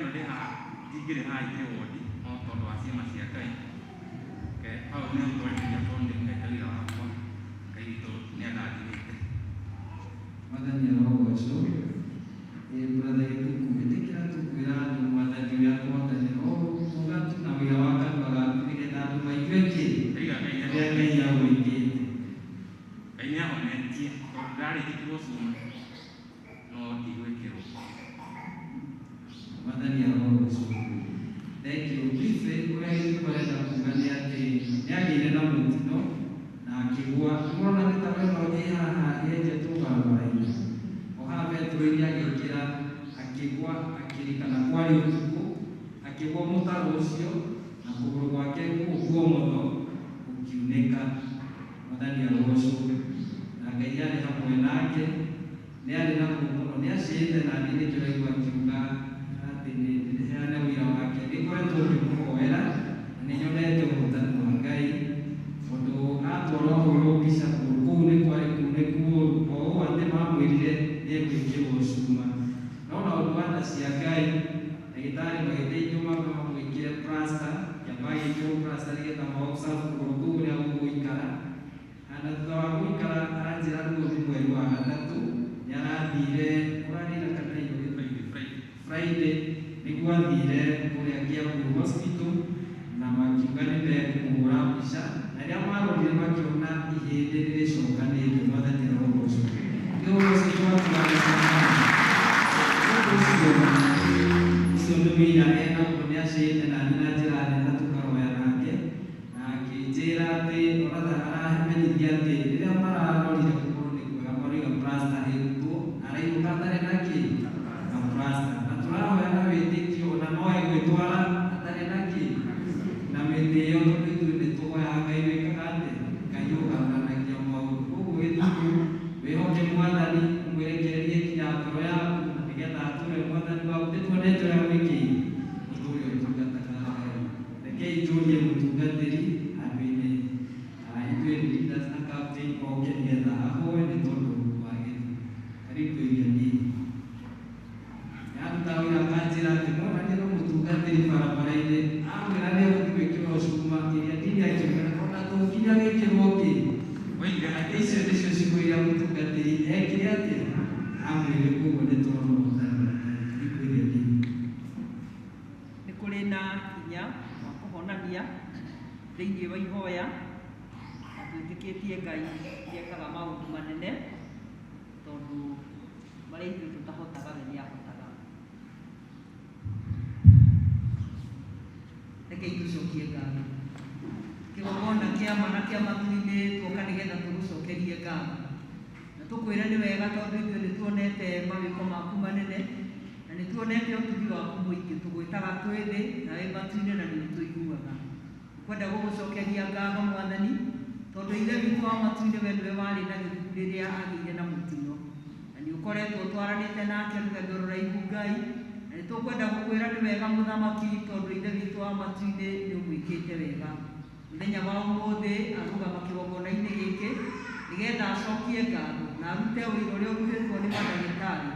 Thaa ĩno ndĩ haha ndingĩrĩ haha ingĩrĩ wodi no tondũ wa ciama cia Ngai. Ke Paul nĩ ũtwarithia tondũ ndĩrutĩte wĩra wakwa. Ngai witũ nĩ andathimĩte. Mwathani arogocwo. Ĩ brother Gĩtuku, ĩtĩkĩra tu kwĩra andũ Mwathani ũrĩa akũhotanĩra. O kuga tu na wĩra wa kanua gaku nĩgetha andũ maigue kĩ? Ndaiga Ngai nĩ Ũrĩa Ngai agwĩkĩte. Ngai nĩ ahonetie tondũ ndarĩkĩtirwo cuma no ndigwĩkĩrwo. Mwathani arogocwo. Thank you. Briefly, ũrĩa Gĩtuku arenda kuga nĩ atĩ nĩ agĩire na mũtino na akĩgũa. Nĩmũrona mĩtaro ĩno ĩ haha yenjetwo barabara-inĩ. O haha betũrũ-inĩ agĩkĩra, akĩgũa, akĩrika na kwarĩ ũtukũ, akĩgũa mũtaro ũcio na kũgũrũ gwake gũkũ kwa ũmotho gũkiunĩka. Mwathani arogocwo. Na Ngai arĩ hamwe nake, nĩ arĩ na ruo mũno, nĩ acĩĩte na niĩ nĩkĩo ũraigua akiuga atĩ nĩ heane ũira wake. Nĩ ngoretwo ngĩmũhoera na nĩ nyonete ũhotani wa Ngai tondũ atwarwo ahũrwo mbica kũgũrũ kũu nĩ kwarĩ kunĩku ũru o ũũ atĩ mamwĩrire nĩ egwĩkĩrwo cuma. No na ũndũ wa tha cia Ngai, ndagĩtarĩ magĩteithio mambe mamwĩkĩre plaster, kĩamba agĩkĩrwo plaster nĩgetha ma observe kũgũrũ kũu ũrĩa gũgũikara. Na thutha wa gũikara aranjĩra ruo nĩ mweri wa gatatũ, nĩ arathire kũrarĩ kana iyo Friday nĩguo athire kũrĩa Kiambu Hospital na makiuga nĩ mekũmũhũra mbica na rĩrĩa marorire makĩona ihĩndĩ nĩ rĩcokanĩte. Mwathani arogocwo. Nĩ ũhoro ũcio twaturanĩte ũcio ũcio nĩ wĩira enaguo nĩ acĩĩte nani na njĩra nene na tũkahoya nake na akĩnjĩra atĩ ona aramenyithia atĩ rĩrĩa mararorire kũgũrũ nĩ kwega maroiga plaster ĩrutwo na arainũka atarĩ na kĩ na plaster na tũrahoya na wĩtĩkio ona no egwĩtwara atarĩ na kĩ na mĩtĩ ĩyo tondũ ithuĩ nĩ tũhoyaga Ngai wĩkaga atĩa Ngai ũgarũranagia maũndũ. Koguo Gĩtuku wĩhoke Mwathani ũmwerekererie nginya ngoro yaku na nĩgetha atũre Mwathani waku nĩ tuonete ũrĩa gwĩkĩire ũtũũre ũtungataga Ngai. Rekei njũrie mũtungatĩri handũ-inĩ ithuĩ leaders na captain oke nĩgetha ahoe nĩ tondũ wa Gĩtuku. Karibu iria nini. Nĩaruta wĩra akanjĩra atĩ monania na mũtungatĩri barabara-inĩ amwĩra nĩ egũthiĩ gwĩkĩrwo cuma ĩrĩa ndini akiuga ona tũnginya wĩkĩrwo kĩ atĩ icio nĩcio ciugo iria mũtungatĩri ekire atĩa amwĩre koguo nĩ tuona ũhotani wa Ngai. Karibu iria nini. Nĩ kũrĩ na hinya wa kũhonania thĩinĩ wa ihoya na twĩtĩkĩtie Ngai nĩekaga maũndũ manene tondũ marĩa ithuĩ tũtahotaga we nĩahotaga. Rekei tũcokie ngatho. Kĩgongona kĩa ma na kĩa matu-inĩ tuoka nĩgetha tũgũcokerie ngatho na tũkwĩre nĩ wega tondũ ithuĩ nĩ tuonete mawĩko maku manene na nĩ tuonete ũtugi waku mũingĩ. Tũgwĩtaga twĩ thĩ na wĩ matu-inĩ na nĩ ũtũiguaga. Kwenda gũgũcokeria ngatho Mwathani tondũ ithe witũ wa matu-inĩ we nĩwe warĩ na Gĩthuku rĩrĩa agĩire na mũtino na nĩ ũkoretwo ũtwaranĩte nake rũgendo rũraihu Ngai na nĩ tũkwenda gũkwĩra nĩ wega mũthamaki tondũ ithe witũ wa matu-inĩ nĩ ũmwĩkĩte wega. Mũthenya wa ũmũthĩ arũgama kĩgongona-inĩ gĩkĩ nĩgetha acokie ngatho na arute ũira ũrĩa ũrutĩtwo nĩ mandagĩtarĩ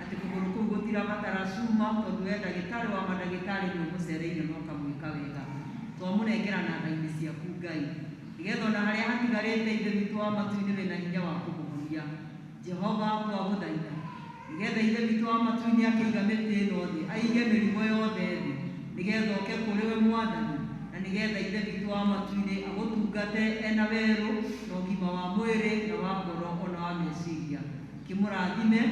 atĩ kũgũrũ kũu gũtirabatara cuma tondũ we ndagĩtarĩ wa mandagĩtarĩ nĩ ũmũcereire na ũkamwĩka wega. Twamũnengera na tha-inĩ ciaku Ngai nĩgetha ona harĩa hatigarĩte ithe witũ wa matu-inĩ wĩna hinya wa kũmũhonia. Jehova twagũthaitha nĩgetha ithe witũ wa matu-inĩ akĩiga mĩtĩ ĩno thĩ aige mĩrigo yothe thĩ nĩgetha oke kũrĩ we Mwathani na nĩgetha ithe witũ wa matu-inĩ agũtungate ena werũ na ũgima wa mwĩrĩ na wa ngoro ona wa meciria. Kĩmũrathime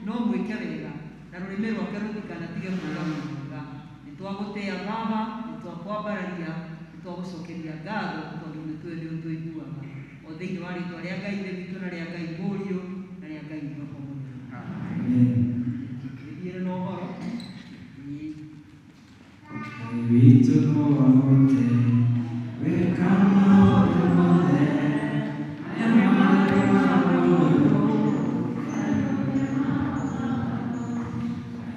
no mwĩke wega na rũrĩmĩ rwake rũtikanatige kuuga mwega. Nĩ twagũtĩĩa Baba, nĩ twakwambararia, nĩ twagũcokeria ngatho tondũ nĩ tũĩ nĩ ũtũiguaga. O thĩinĩ wa rĩtwa rĩa Ngai Ithe witũ na rĩa Ngai Mũriũ na rĩa Ngai Roho Mũtheru. Tũthiĩre na ũhoro. Ĩĩ. Ngai witũ no ahote gwĩka maũndũ mothe marĩa marĩ magũrũ.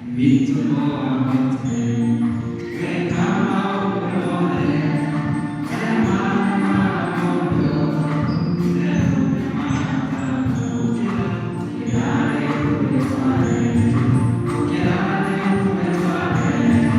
Ngai witũ no ahote gwĩka maũndũ mothe marĩa marĩ magũrũ. Itherũ nĩ matamũkĩra kĩrarĩ gwĩtware, gũkĩra nĩ gwĩtware.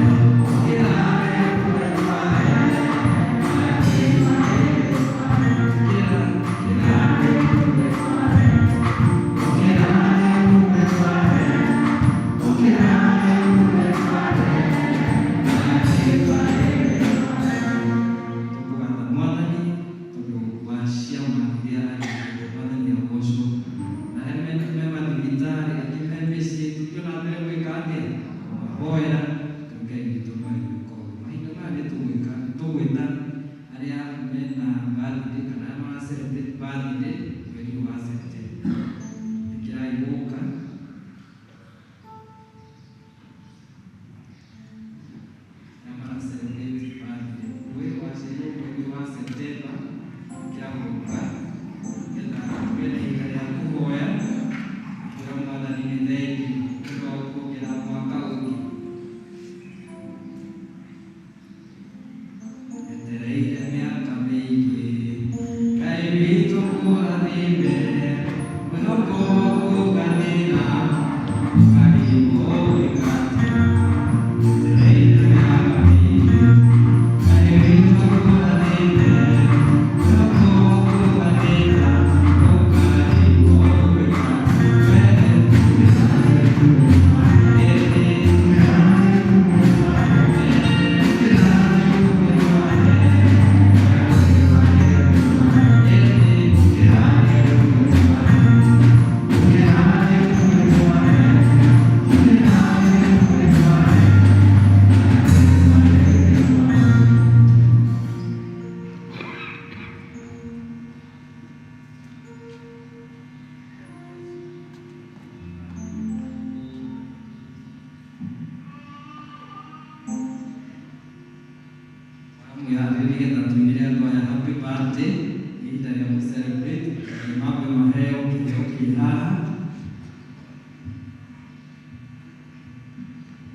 Mwĩharĩrie nĩgetha tũinĩre andũ aya happy birthday, nĩ ihinda rĩa gũ celebrate, na mambe maheo kĩheo kĩ haha.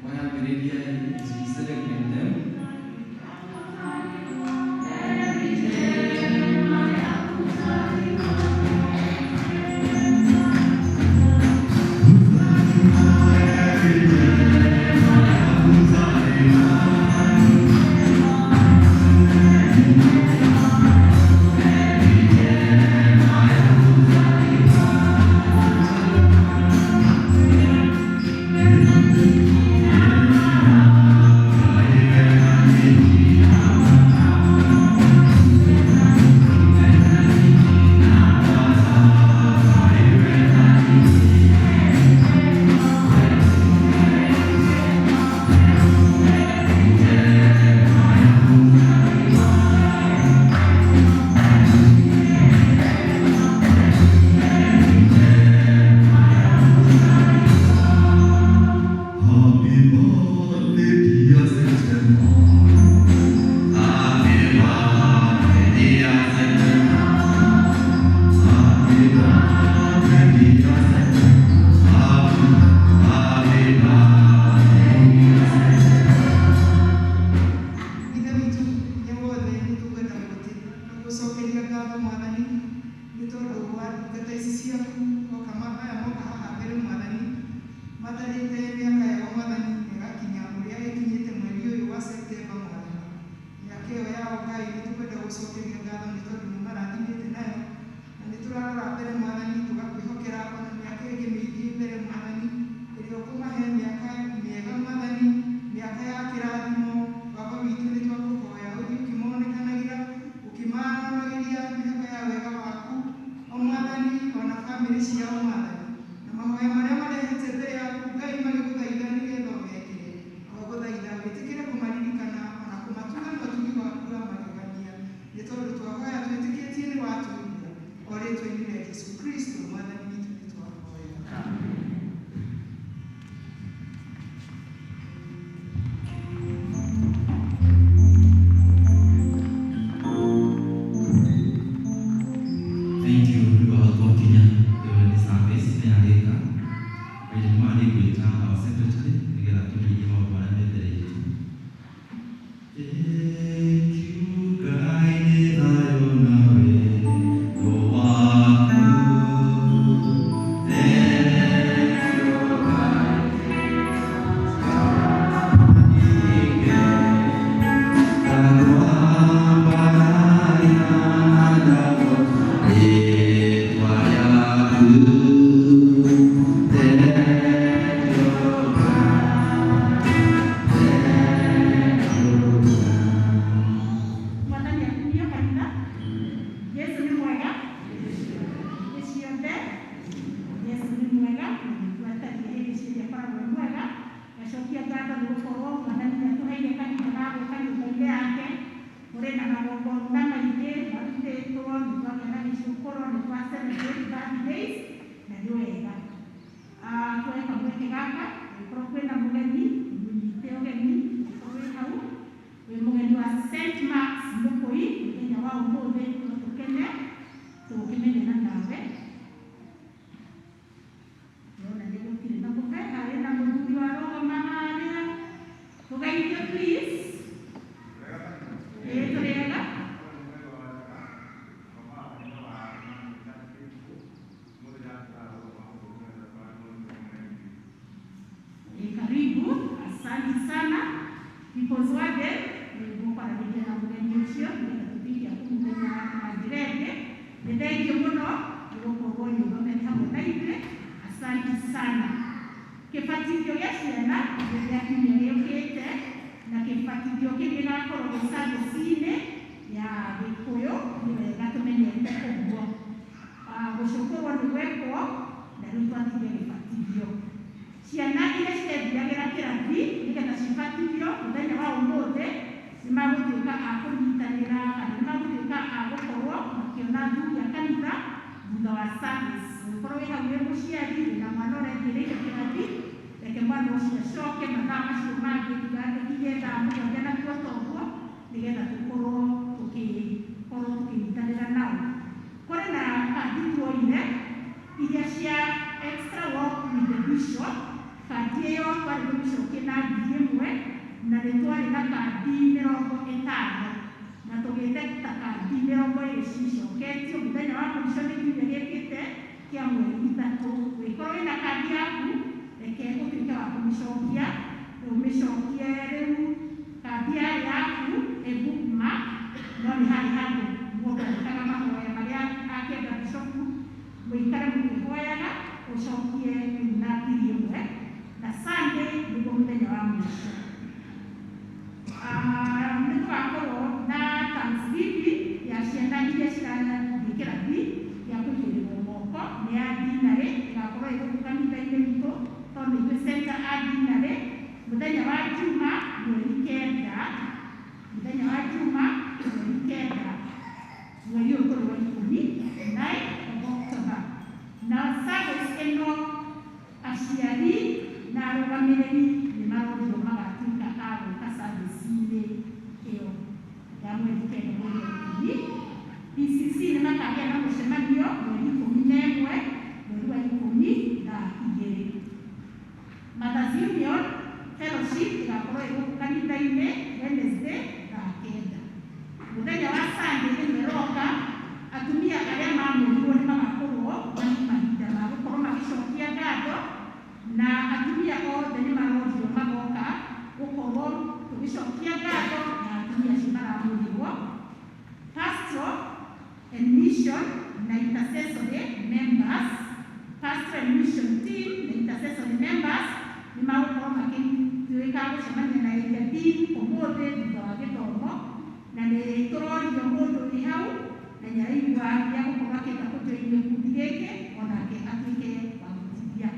Wayambĩrĩria as we celebrate them. Happy birthday, dear September. Happy birthday, dear September. Happy birthday, dear September. Happy, happy birthday, dear September. Ithe witũ hinya wothe nĩ tũkwenda na gũcokeria ngatho Mwathani nĩ tondũ wa ndungata ici ciaku moka aya moka haha mbere Mwathani matarĩte mĩaka yao Mwathani ĩgakinya ũrĩa ĩkinyĩte mweri ũyũ wa Septemba Mwathani. Mĩaka ĩyo yao Ngai nĩ tũkwenda gũcokeria ngatho nĩ tondũ nĩ marathimĩte nayo na nĩ tũrarora mbere Mwathani tũgakwĩhokera ona mĩaka ĩngĩ mĩingĩ mbere Mwathani ĩrĩa ũkũmahe mĩaka mĩega Mwathani, mĩaka ya kĩrathimo. Baba witũ nĩ twakũhoya ũthiĩ ũkĩmonekanagĩra ũkĩmaramagĩria mĩhaka ya wega waku o Mwathani ona bamĩrĩ ciao Mwathani, na mahoya marĩa marehete mbere yaku Ngai magĩgũthaitha nĩgetha ũmekĩre. Twagũthaitha wĩtĩkĩre kũmaririkana ona kũmatuga na ũtugi waku wa magegania, nĩ tondũ twahoya twĩtĩkĩtie nĩ watũigua. O rĩtwa-inĩ rĩa Jesũ Kristo Mwathani witũ nĩ twahoya. Thank you nĩ ũndũ wa twakinya ĩyo nĩ service nĩ yarĩka. Mahinda nĩ maya nĩ ngwĩta our secretary nĩgetha tũhingie maũndũ marĩa me mbere itũ. Thank you Ngai nĩ thayũ na wendo waku. Thank you Ngai. Mwathani akumio kanitha. Yesu nĩ mwega hĩndĩ ciothe. Yesu nĩ mwega na nĩguo atariĩ hĩndĩ ciothe akoragwo e mwega. Ngacokia ngatho nĩ gũkorwo Mwathani nĩ atũheire kahinda ga gũka nyũmba-inĩ yake. Kũrĩ na magongona maingĩ marutĩtwo, nĩ twagĩa na gĩcukũro, nĩ twa celebrate birthdays na nĩ wega. Tuoe kamweke gaka angĩkorwo kwĩna mũgeni mũnyite ũgeni, angĩkorwo wĩ hau wĩ mũgeni wa St. Mark's Mũkũi mũthenya wa ũmũthĩ, no tũkene tũkĩmenyana nawe. Ndĩrona nĩ gũtirĩ na mũke, harĩ na mũthuri warũgama harĩa. Tũgeithie please. Ĩĩ tũrĩega. Ĩĩ karibu, asante sana. People's Warden nĩguo kwaranĩria na mũgeni ũcio nĩgetha tũtuĩke a kũmũmenya na njĩra ĩngĩ. Nĩ thengiũ mũno nĩ gũkorwo nyũmba me hamwe na ithuĩ. Asante sana. Kĩbatithio gĩa ciana nĩ gĩa kiumia gĩũkĩte na kĩbatithio kĩu gĩgakorwo gĩ service-inĩ ya Gĩkũyũ, nĩ wega tũmenyete ũguo. Gũcũkũrwo nĩ gwekwo na rĩu twatigia gĩbatithio. Ciana iria cirethiagĩra kĩrathi nĩgetha cibatithio mũthenya wa ũmũthĩ nĩ magũtuĩka a kũnyitanĩra kana nĩ magũtuĩka a gũkorwo makĩona athuri a kanitha thutha wa service. Ũngĩkorwo wĩ hau wĩ mũciari wĩna mwana ũrethiĩrĩire kĩrathi, reke mwana ũcio acoke mathaa macio mangĩ tiga thaa 7 na kuota ũguo nĩgetha tũkorwo na kandi 50 na tũgĩte ta kandi 20 cicoketio mũthenya wa mũico nĩ kiumia gĩkĩte kĩa mweri 3. Ũngĩkorwo wĩna kandi yaku, reke ũtuĩke wa kũmĩcokia, ũmĩcokie rĩu kandi yarĩ yaku ĩ bookmark, no nĩ harĩ handũ mũndũ andĩkaga mahoya marĩa akĩenda bishopu mũikare mũkĩhoyaga, ũcokie rĩu na 1,000, na Sunday nĩguo mũthenya wa mũico. Nĩ tũgakorwo na thanksgiving ya ciana iria cirathiĩ kĩrathi gĩa kũigĩrĩrwo moko nĩ ya dinarĩ, ĩgakorwo ĩ gũkũ kanitha-inĩ witũ tondũ nĩ ithuĩ center a dinarĩ, mũthenya wa Juma mweri 9, mũthenya wa Juma mweri 9, mweri ũyũ tũrĩ wa 10, 9 of October. Na service ĩno aciari na arũgamĩrĩri nĩ marorio magatuĩka a gũka service-inĩ ĩyo ya mweri 9 mweri wa 10. PCC nĩ makagĩa na mũcemanio mweri 11 mweri wa 12. Mothers Union Fellowship ĩgakorwo ĩ gũkũ kanitha-inĩ Wednesday thaa 9. Mũthenya wa Sunday ĩno ĩroka, atumia arĩa mamũrirwo nĩ magakorwo na mahinda ma gũkorwo magĩcokia ngatho, na atumia othe nĩ marorio magoka gũkorwo tũgĩcokia ngatho na atumia acio maramũrirwo. Pastoral and mission na intercessory members, pastoral and mission team na intercessory members nĩ magũkorwo magĩtuĩka gũcemania na area team ũmũthĩ thutha wa gĩthomo, na nĩ tũrorio mũndũ wĩ hau na nĩ araigua nĩegũkorwo akĩenda kũjoin gĩkundi gĩkĩ onake atuĩke wa gũteithia.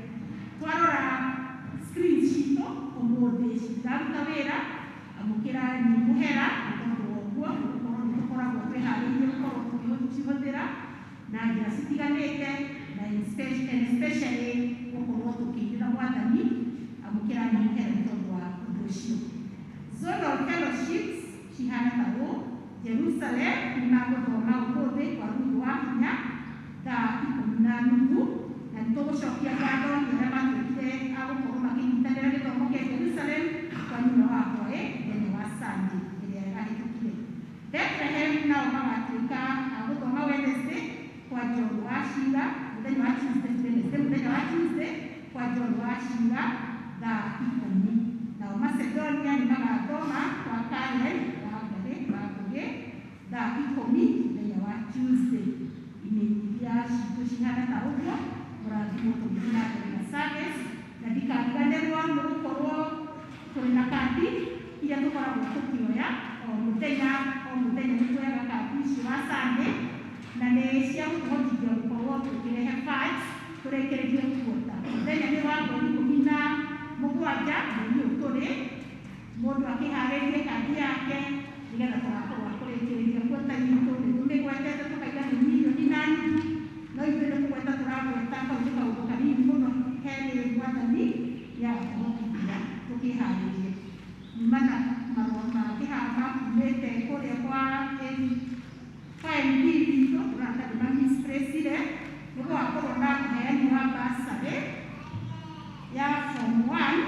Twarora screen citũ ũmũthĩ citiraruta wĩra, amũkĩra nĩ mũhera nĩ tondũ wa ũguo, nĩ gũkorwo nĩ tũkoragwo twĩharĩirie gũkorwo tũkĩcihũthĩra na njĩra citiganĩte, na and especially gũkorwo tũkĩinĩra Mwathani. Amũkĩra nĩ mũhera nĩ tondũ wa ũndũ ũcio. Zonal fellowships cihana ta ũũ: Jerusalem nĩ magũthoma ũmũthĩ kwa Ruth wa Hinya thaa 10:30, na nĩ tũgũcokia ngatho nĩ arĩa matuĩkire a gũkorwo makĩnyitanĩra gĩthomo kĩa Jerusalem kwa nyina wa hwaĩ mũthenya wa Sunday ĩrĩa ĩrahĩtũkire. Bethlehem nao magatuĩka a gũthoma Wednesday kwa John wa Shira, mũthenya wa Tuesday, Wednesday, mũthenya wa Tuesday kwa John wa Shira thaa 10. Nao Macedonia nĩ magathoma kwa Karen wa Ngarĩ wa Ngũgĩ thaa 10 mũthenya wa Tuesday. Imenyithia citũ cihana ta ũguo, mũrathimwo tũgĩthiĩ na mbere na service, na ndikariganĩrwo nĩ gũkorwo tũrĩ na kandi iria tũkoragwo tũkĩoya o mũthenya o mũthenya. Nĩ tuoyaga kandi icio wa Sunday, na nĩ cia gũtũhotithia gũkorwo tũkĩrehe funds tũrĩkĩrĩrie kuota. Mũthenya nĩ wa mweri 17 mweri ũyũ tũrĩ, mũndũ akĩharĩrie kandi yake nĩgetha tũgakorwo akũrĩkĩrĩria kuota itũ. Nĩ tũmĩgwetete tũkaiga nĩ 1.5 million, no ithuĩ nĩ kũgweta tũragweta, kau nĩ kaũndũ kanini mũno he nĩ Mwathani ya gũtũhotithia tũkĩharĩrie. Nyuma na marũa mangĩ haha makumĩte kũrĩa kwa MD witũ, tũrona nĩ mamisplacire. Nĩ gũgakorwo na ũheani wa bursary ya form 1,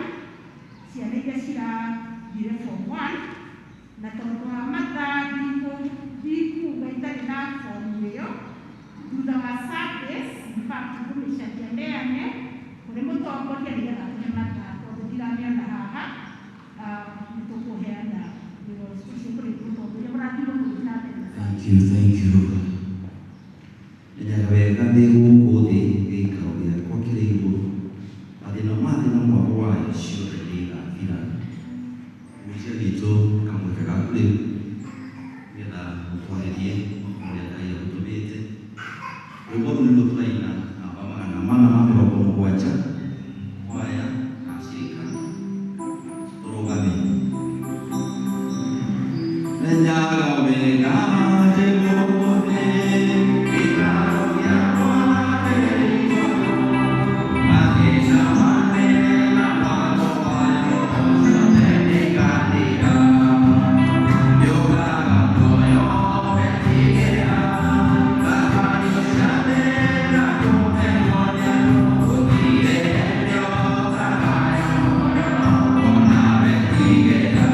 ciana iria cirathire form 1, na tondũ wa mathaa ndikuga itarĩ na form ĩyo thutha wa service. In fact, ngũmĩcaria neane kũrĩ mũtongoria nĩgetha tũhe mathaa, tondũ ndiramĩona haha. Nĩ tũkũheana wĩra ũcio kũrĩ mũtongoria. Mũrathimwo mũgĩthiĩ na mbere na Thank you, thank you. Menyaga wega ndĩ gũkũ thĩ, gĩikaro gĩakwa kĩrĩ igũrũ. Mathĩna ma thĩ na mwago wayo ciothe nĩigathira. Mũicia witũ kamweke gaku rĩu nĩgetha ũtwarĩrie ũrĩa Ngai agũtũmĩte. Rwĩmbo rũu nĩruo tũraina namba 470, kwaya na cirika tũrũgame. Menyaga wega ndĩ gũkũ thĩ, gĩikaro gĩakwa kĩrĩ igũrũ. Mathĩna ma thĩ na mwago wayo ciothe nĩigathira. Ndĩũkaga muoyo wetigĩra, thabarĩ cia thĩ na kũmenwo nĩ andũ, gũtirĩ hĩndĩ ũtakayo muoyo ona wetigĩra.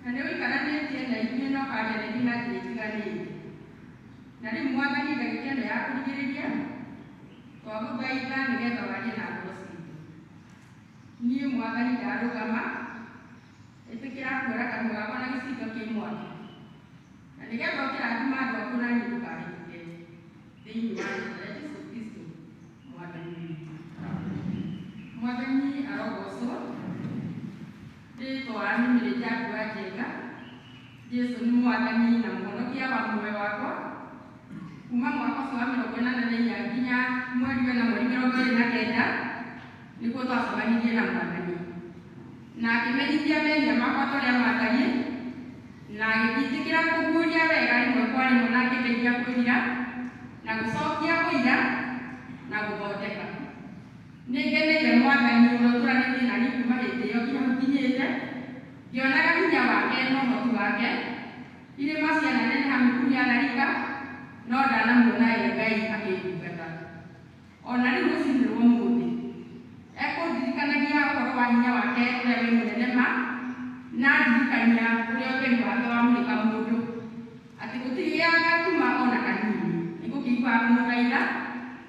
Na nĩ ũikaranĩtie na ithuĩ na ũkaria na ithuĩ na njĩra itiganĩte. Na rĩu Mwathani ndagĩka ĩno ya kũrigĩrĩria, twagũthaitha nĩgetha warie na ngoro citũ. Niĩ Mwathani ndarũgama, ĩtĩkĩra kuoya kanua gakwa na gĩcinga kĩ mwaki. Na nĩgetha ũkĩrathima andũ aku na niĩ ndũkahĩtũke. Thĩinĩ wa rĩĩtwa rĩa Jesũ Kristũ Mwathani witũ. Mwathani arogocwo. Rĩĩtwa nĩ Mĩrĩ wa Njenga. Jesũ nĩ Mwathani na Mũhonokia wa muoyo wakwa. Kuma mwaka ũcio wa 84 nginya mweri wa mweri 29 nĩguo twacemanirie na Mwathani. Na akĩmenyithia mehia makwa ta ũrĩa matariĩ, na agĩtĩkĩra kũguũria wega rĩmwe kwa rĩmwe na akĩndeithia kwĩrira na gũcokia ũira na gũthondeka. Nĩngeneire Mwathani ũrĩa ũtũranĩtie na niĩ kuma hĩndĩ ĩyo nginya hau nginyĩte, ngĩonaga hinya wake na ũhoti wake. Irĩma ciananeneha mĩkuru yanarika, no ndanamuona e Ngai akĩndungata. Ona rĩu rũcinĩ rwa ũmũthĩ, ekũndirikanagia ũhoro wa hinya wake ũrĩa wĩ mũnene ma, na ndirikania ũrĩa ũtheri wake wamũrĩka mũndũ, atĩ gũtirĩ gĩagatuma ona kanini. Nĩngũkĩiguaga kũmũthaitha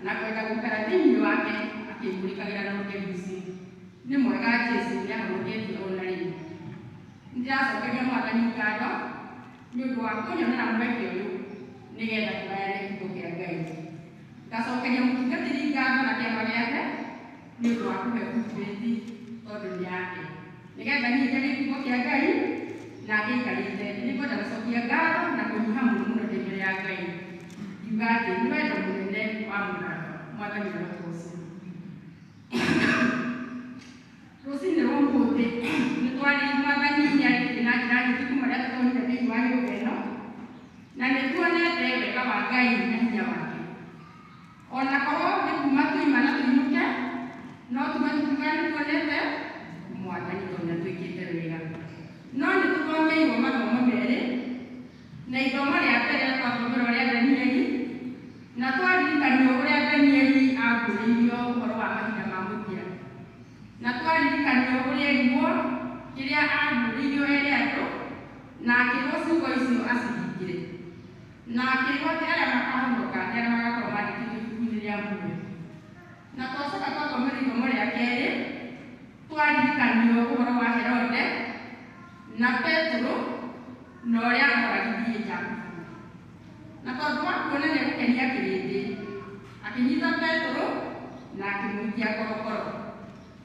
na kwenda gũikara thĩinĩ wake akĩmũrĩkagĩra na ũtheri ũcio. Nĩ mwega Jesũ nĩahonoketie ona rĩu. Nĩndĩracokeria Mwathani ngatho nĩ ũndũ wa kũnyonera mweke ũyũ nĩgetha tũgayane kiugo kĩa Ngai. Ngacokeria mũtungatĩri ngatho na kĩama gĩake nĩ ũndũ wa kũhe pulpit tondũ nĩ yake. Nĩgetha niĩ njarie kiugo kĩa Ngai nake aikarĩte thĩ. Nĩngwenda gũcokia ngatho na kũnyiha mũno mũno ndĩ mbere ya Ngai. Ngiuga atĩ nĩ wendo mũnene wa mũrata. Mwathani arogocwo. Rũcinĩ rwa ũmũthĩ nĩ twarĩ Mwathani nĩarĩtie na njĩra nyingĩ kuma rĩrĩa tũtonyire thĩinĩ wa nyũmba ĩno, na nĩ tuonete wega wa Ngai na hinya wake. Ona korwo nĩ kuma tuima na tũinũke, no tume tũkiuga nĩ tuonete Mwathani tondũ nĩatwĩkĩte wega. No nĩ tũthomeirwo mathomo merĩ, na ithomo rĩa mbere twathomerwo rĩa Danieli, na twaririkanio ũrĩa Danieli aguũrĩirio ũhoro wa mahinda ma mũthia. Na twaririkanio ũrĩa erirwo kĩrĩa aguũrĩirio ere andũ, na akĩrwo ciugo icio acihingĩre. Na akĩrwo atĩ arĩa makahonoka nĩ arĩa magakorwo mandĩkĩtwo ibuku-inĩ rĩa muoyo. Na twacoka twathomerwo ithomo rĩa kerĩ, twaririkanio ũhoro wa Herode na Petero na ũrĩa oragithirie Jakubu. Na tondũ wa kuona nĩegũkenia kĩrĩndĩ, akĩnyita Petero na akĩmũikia korokoro.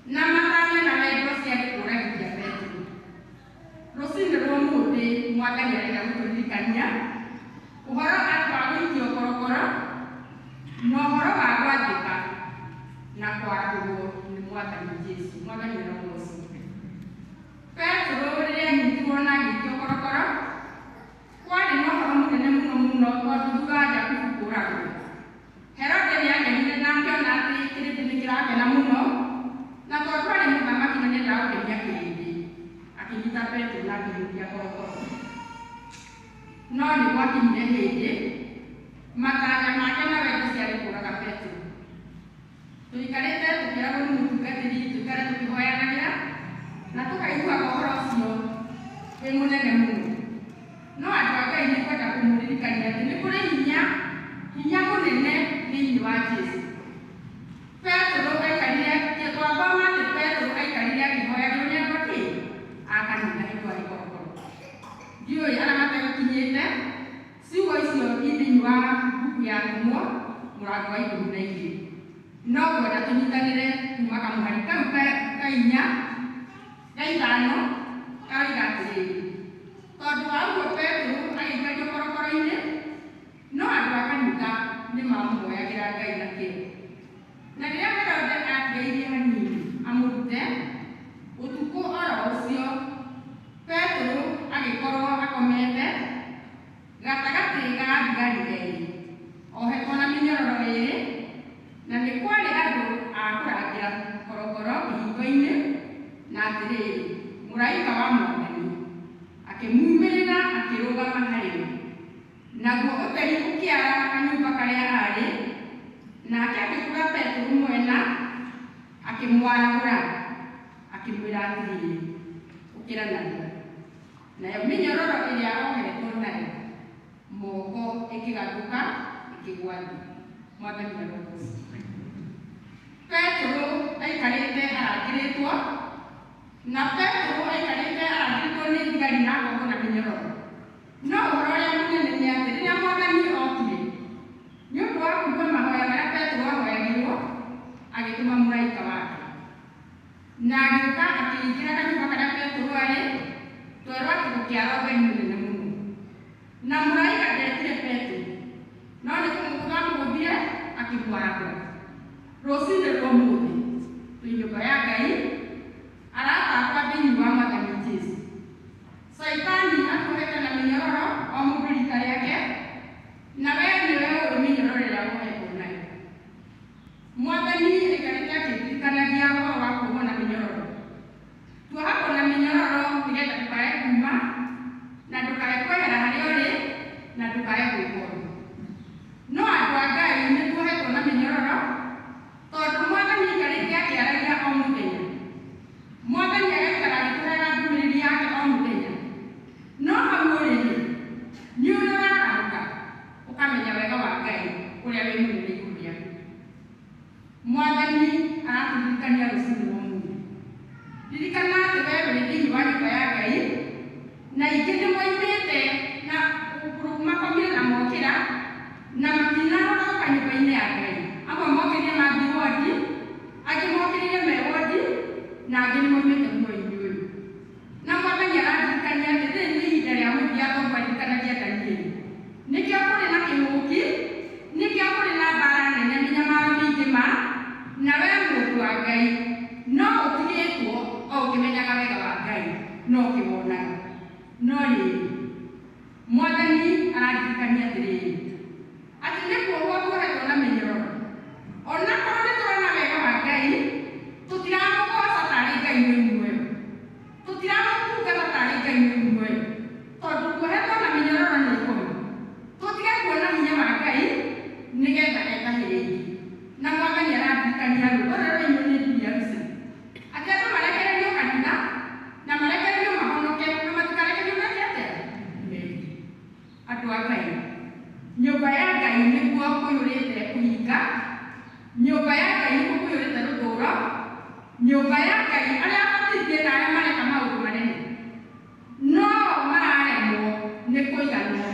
Na matanya na wendo ciarĩ kũragithia Petero. Rũcinĩ rwa ũmũthĩ Mwathani arenda gũtũririkania ũhoro wa gũikio korokoro na ũhoro wa gwathĩka na kwarahũrwo nĩ Mwathani Jesũ. Mwathani arogocwo. Petero rĩrĩa anyitirwo na agĩikio korokoro, kwarĩ na ũhoro mũnene mũno mũno tondũ thutha wa Jakubu kũũragwo, Herode nĩakenire na akĩona atĩ kĩrĩndĩ nĩkĩrakena mũno, na tondũ arĩ mũthamaki na nĩendaga gũkenia kĩrĩndĩ, akĩnyita Petero na akĩmũikia korokoro. No nĩ gwakinyire hĩndĩ matanya make na wendo ciarĩ kũũraga Petero. Tũikarĩte tũkĩragwo nĩ mũtungatĩri tũikare tũkĩhoyanagĩra na tũkaiguaga ũhoro ũcio wĩ mũnene mũno. No andũ a Ngai nĩ kwenda kũmũririkania atĩ nĩ kũrĩ hinya, hinya mũnene thĩinĩ wa Jesũ. Petero aikarire, twathoma atĩ Petero aikarire akĩhoyagĩrwo nĩ andũ akĩ? A kanitha hĩndĩ arĩ korokoro. Ndiũĩ arĩa mategũkinyĩte, ciugo icio i thĩinĩ wa mbuku ya Atũmwo mũrango wa 12. No ngwenda tũnyitanĩre kuma kamũhari kau ka inya ga ithano karoiga atĩrĩrĩ, tondũ wa ũguo Petero agĩikario korokoro-inĩ, no andũ a kanitha nĩmamũhoyagĩra Ngai na kĩyo. Na rĩrĩa Herode atigaire hanini amũrute, ũtukũ oro ũcio Petero agĩkorwo akomete gatagatĩ ga thigari erĩ, ohetwo na mĩnyororo ĩĩrĩ, na nĩ kwarĩ andũ a kũrangĩra korokoro kĩhingo-inĩ, na atĩrĩrĩ, mũraika wa Mwathani akĩmumĩrĩra akĩrũgama harĩ we. Naguo ũtheri ũkĩara kanyũmba karĩa aarĩ, nake akĩgũtha Petero mwena, akĩmwarahũra, akĩmwĩra atĩrĩrĩ, ũkĩra narua. Nayo mĩnyororo ĩrĩa ohetwo nayo moko ĩkĩgathũka ĩkĩgwa thĩ. Mwathani arogocwo. Petero aikarĩte arangĩrĩtwo, na Petero aikarĩte arangĩrĩtwo nĩ thigari na ngombo na mĩnyororo. No ũhoro ũrĩa mũnene nĩ atĩ rĩrĩa Mwathani okire, nĩ ũndũ wa kũigua mahoya marĩa Petero ahoyagĩrwo, agĩtũma mũraika wake. Na agĩũka akĩingĩra kanyũmba karĩa Petero arĩ, twerwo atĩ gũkĩara ũtheri mũnene mũno. Na mũraika ndetire Petero, no nĩ kũmũgũtha amũgũthire akĩmwarahũra. Rũcinĩ rwa ũmũthĩ twĩ nyũmba ya Ngai, arata akwa thĩinĩ wa Mwathani Jesũ. Caitani atuohete na mĩnyororo o mũndũ rika rĩake, na we nĩwe ũĩ mĩnyororo ĩrĩa wohetwo nayo. Mwathani aikarĩte akĩndirikanagia ũhoro wa kuohwo na mĩnyororo. Tuohagwo na mĩnyororo nĩgetha ndũkae kuuma, na ndũkae kwehera harĩa ũrĩ, na ndũkae gwĩka ũndũ. No andũ a Ngai nĩ tuohetwo na mĩnyororo, tondũ Mwathani aikarĩte akĩaragia o mũthenya. Mwathani agaikara agĩtũheaga ndũmĩrĩri yake o mũthenya. No hau ũrĩ rĩ, nĩ ũrĩ ũrarahũka ũkamenya wega wa Ngai ũrĩa wĩ mũnene igũrũ rĩaku. Mwathani aratũririkania rũcinĩ rwa ũmũthĩ. Ririkana atĩ we wĩ thĩinĩ wa nyũmba ya Ngai, na ingĩ nĩ moimĩte na makomire na mokĩra, na matinahota gũka nyũmba-inĩ ya Ngai. Amwe mokĩrire mathiĩ wondi, angĩ mokĩrire me wondi, na angĩ nĩ moimĩte muoyo-inĩ ũyũ. Na Mwathani arandirikania atĩ rĩrĩ nĩ ihinda rĩa mũthia tondũ aririkanagia Danieli. Nĩkĩo kũrĩ na kĩng'ũki, nĩkĩo kũrĩ na mbara nene, mĩnyamaro mĩingĩ ma, na we mũndũ wa Ngai no ũtigĩtwo o ũkĩmenyaga wega wa Ngai, no ũkĩwonaga. No rĩrĩ, Mwathani arandirikania atĩrĩrĩ, atĩ nĩ kuohwo tuohetwo na mĩnyororo. Onakorwo nĩ tũrona wega wa Ngai, tũtiramũgoca tarĩ Ngai wĩ muoyo. Tũtiramũtungata tarĩ Ngai wĩ muoyo. Tondũ tuohetwo na mĩnyororo nĩ ikũmi. Tũtige kuona hinya wa Ngai nĩgetha etahĩre ingĩ. Na Mwathani arandirikania rwĩmbo rũrĩa rũrainwo nĩ Julia Russell. Atĩ andũ marekererio kanitha na marekererio mahonoke na matikarekererio meke atĩa? Mehie. Andũ a Ngai, nyũmba ya Ngai nĩkuo kũiyũrĩte ũhinga, nyũmba ya Ngai nĩkuo kũiyũrĩte rũthũũro, nyũmba ya Ngai arĩa abatithie na arĩa mareka maũndũ manene no mararemwo nĩ kũiganwo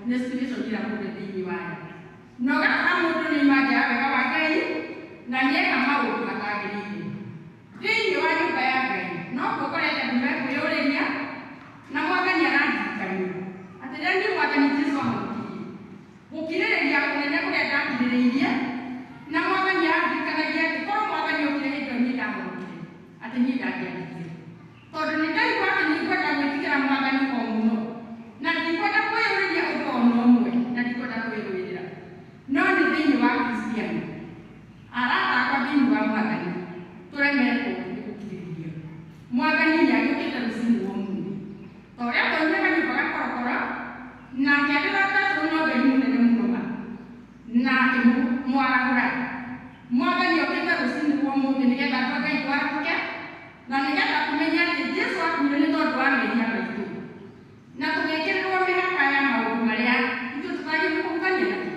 nĩ situation ĩrĩa mũndũ thĩinĩ wayo. Na ũgakora mũndũ nĩ auma nja ya wega wa Ngai na nĩeka maũndũ matagĩrĩire. Thĩinĩ wa nyũmba ya Ngai no kuo ũkorete andũ mekwĩyũrĩria, na Mwathani arandirikania atĩ rĩrĩa niĩ Mwathani Jesũ ahonokirie, gũkirĩrĩria kũnene kũrĩa ndakirĩrĩirie, na Mwathani arandirikanagia atĩ korwo Mwathani okire hĩndĩ ĩyo niĩ ndahonokire, atĩ niĩ ndangĩandigire. Tondũ nĩ ndaigua atĩ nĩ ngwenda gwĩtigĩra Mwathani o mũno, na ndikwenda kwĩyũrĩria ũndũ o na ũmwe, na ndikwenda kwĩrũĩrĩra. No nĩ thĩinĩ wa Kristiano, arata akwa thĩinĩ wa Mwathani, tũremetwo nĩ gũkirĩrĩria. Mwathani nĩ agĩũkĩte rũcinĩ rwa ũmũthĩ. Ta ũrĩa twaumire kanyũmba gakorokoro, na akĩarĩra Petero na ũtheri mũnene mũno ma, na akĩmwarahũra. Mwathani okĩte rũcinĩ rwa ũmũthĩ nĩgetha andũ a Ngai twarahũke, na nĩgetha tũmenye atĩ Jesũ akuire nĩ tondũ wa mehia maitũ. Na tũgĩkĩrĩrwo mĩhaka ya maũndũ marĩa ithuĩ tũtagĩrĩirwo kũhutania nakĩ?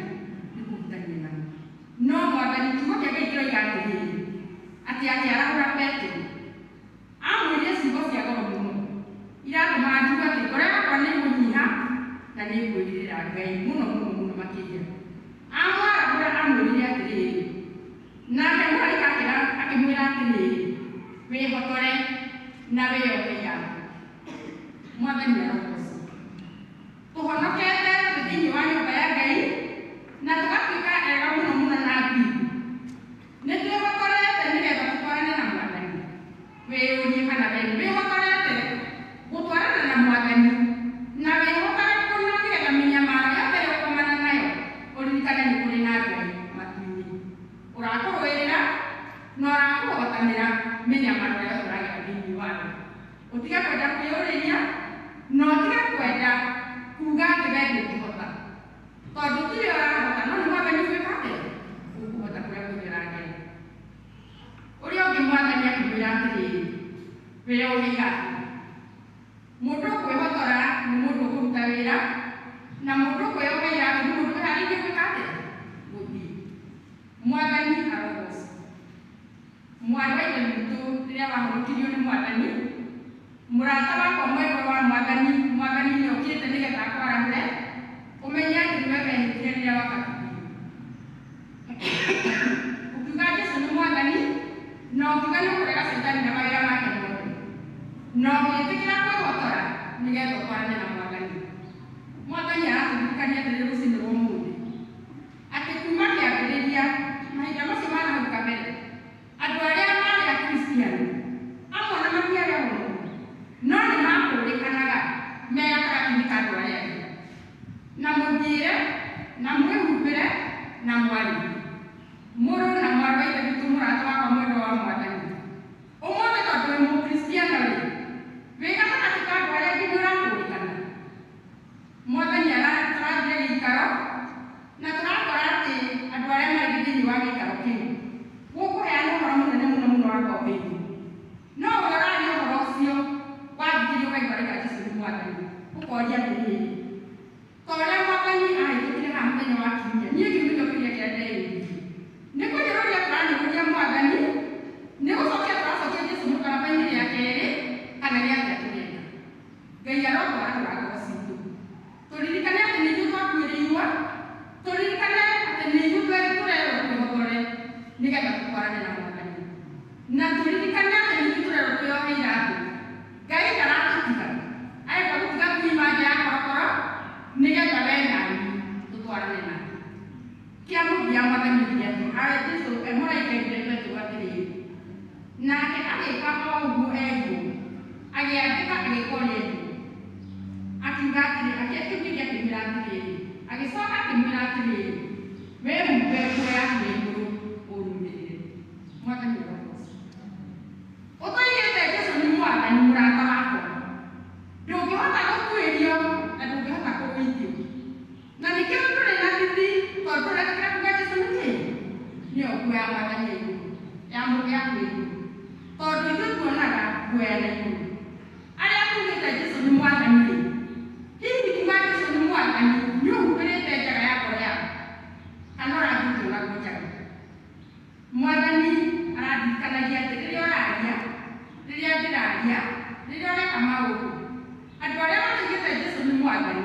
Nĩ kũhutania namo. No Mwathani kiugo kĩa Ngai kĩroiga atĩrĩrĩ, atĩ akĩarahũra Petero, amwĩrire ciugo cia goro mũno, iratũma njigue atĩ ngoro yakwa nĩ ĩkũnyiha na nĩ ĩkwĩrirĩra Ngai mũno mũno mũno makĩria. Amwarahũra amwĩrire atĩrĩrĩ, nake mũraika akĩmwĩra atĩrĩrĩ, wĩhotore na wĩyohe iratũ. Mwathani arogocwo. Tũhonokete twĩ thĩinĩ wa nyũmba ya Ngai na tũgatuĩka ega mũno mũno na thingu. Nĩ twĩhotorete nĩgetha tũtwarane na Mwathani. Wĩyũrie kana we nĩ wĩhotorete gũtwarana na Mwathani, na wĩhotore kũna nĩgetha mĩnyamaro yothe ĩrĩa ũkomana nayo ũririkane nĩ kũrĩ na Ngai matu-inĩ. Ũrakũrũĩrĩra na ũrakũhotanĩra mĩnyamaro ĩrĩa yothe ũragera thĩinĩ wayo. Ũtige kwenda kwĩyũrĩria na ũtige Na mũndũ kwĩyoha iratũ nĩ mũndũ wĩharĩirie gwĩka atĩa? Gũthiĩ. Mwathani arogocwo. Mwarĩ wa ithe witũ rĩrĩa wahonokirio nĩ Mwathani, mũrata wakwa mwendwa wa Mwathani, Mwathani nĩ okĩte nĩgetha akwarahũre, ũmenye atĩ nĩwe wehĩtire rĩrĩa wabatithirio. Ũkiuga Jesũ nĩ Mwathani, na ũkiuga nĩ ũkũrega Caitani na mawĩra make mothe. Na ũgĩtĩkĩra kwĩhotora nĩgetha ũtwarane na Mwathani. Mwathani aratũririkania atĩrĩ rũcinĩ rwa ũmũthĩ, atĩ kuma kĩambĩrĩria mahinda macio ma nahau kabere, andũ arĩa marĩ Akristiano amwe na matiarĩ ahonoku, no nĩ makũrĩkanaga me gatagatĩ-inĩ ka andũ arĩa angĩ. Na mũthiĩre, na mwĩhumbĩre, na mwarĩrie. Mũrũ na mwarĩ wa ithe witũ mũrata wakwa mwendwa wa Mwathani, ũmũthĩ tondũ wĩ mũkristiano rĩ, wĩ gatagatĩ ka andũ arĩa angĩ nĩ ũrakũrĩkana. Mwathani tũrathire gĩikaro na tũrakora atĩ andũ arĩa marĩ thĩinĩ wa gĩikaro kĩu gũkũheana ũhoro mũnene mũno mũno wa ngombe-inĩ. No ũrĩa ũraria ũhoro ũcio wathikĩria ũkaigua rĩka Jesũ nĩ Mwathani, ũkoria atĩrĩrĩ, ta ũrĩa Mwathani ahĩtũkire haha mũthenya wa kiumia, niĩ kĩu nĩkĩo kĩũria kĩrĩa ndeyũririe. Nĩ kũnyũrũria tũranyũrũria Mwathani, nĩ gũcokia tũracokia Jesũ mũkaraba-inĩ rĩa kerĩ, kana nĩ atĩa tũreka? Ngai arotwarahũra ngoro citũ. Tũririkane atĩ nĩ ithuĩ twakuĩrĩirwo, tũririkane atĩ nĩ ithuĩ tũrerwo twĩhotore nĩgetha tũtwarane na Mwathani. Na tũririkane atĩ nĩ ithuĩ tũrerwo twĩohe iratũ. Ngai ndaratũtiga, arenda gũtiga kuima nja ya korokoro nĩgetha we na niĩ tũtwarane nake. Kĩa mũthia Mwathani oigire atĩ, Jesũ mũraika erire Petero atĩrĩrĩ, nake agĩka o ũguo erirwo, agĩathĩka agĩka ũrĩa erirwo. Akiuga atĩrĩ, akĩmwĩra akĩmwĩra atĩrĩrĩ, agĩcoka akĩmwĩra atĩrĩrĩ, wĩhumbe nguo yaku ya igũrũ ũrũmĩrĩre. Mwathani arogocwo. Ũtoigĩte Jesũ nĩ Mwathani mũrata wakwa, ndũngĩhota gũtuĩrio na ndũngĩhota kũgũithio. Na nĩkĩo tũrĩ na thithi tondũ tũretĩkĩra kuga Jesũ nĩ kĩĩ? Nĩyo nguo ya Mwathani ya igũrũ, ya yaku ya igũrũ. Tondũ ithuĩ tuonaga nguo ya na igũrũ. Arĩa tugĩte Jesũ nĩ Mwathani rĩ, hihi kuga Jesũ nĩ Mwathani nĩ ũhumbĩrĩte njaga ya ngoro yaku? Kana ũrathiĩ ũkĩũragwo njaga? Mwathani arandirikanagia atĩ rĩrĩa ũraria, rĩrĩa ndĩraria, rĩrĩa ũreka maũndũ, andũ arĩa mataigĩte Jesũ nĩ Mwathani,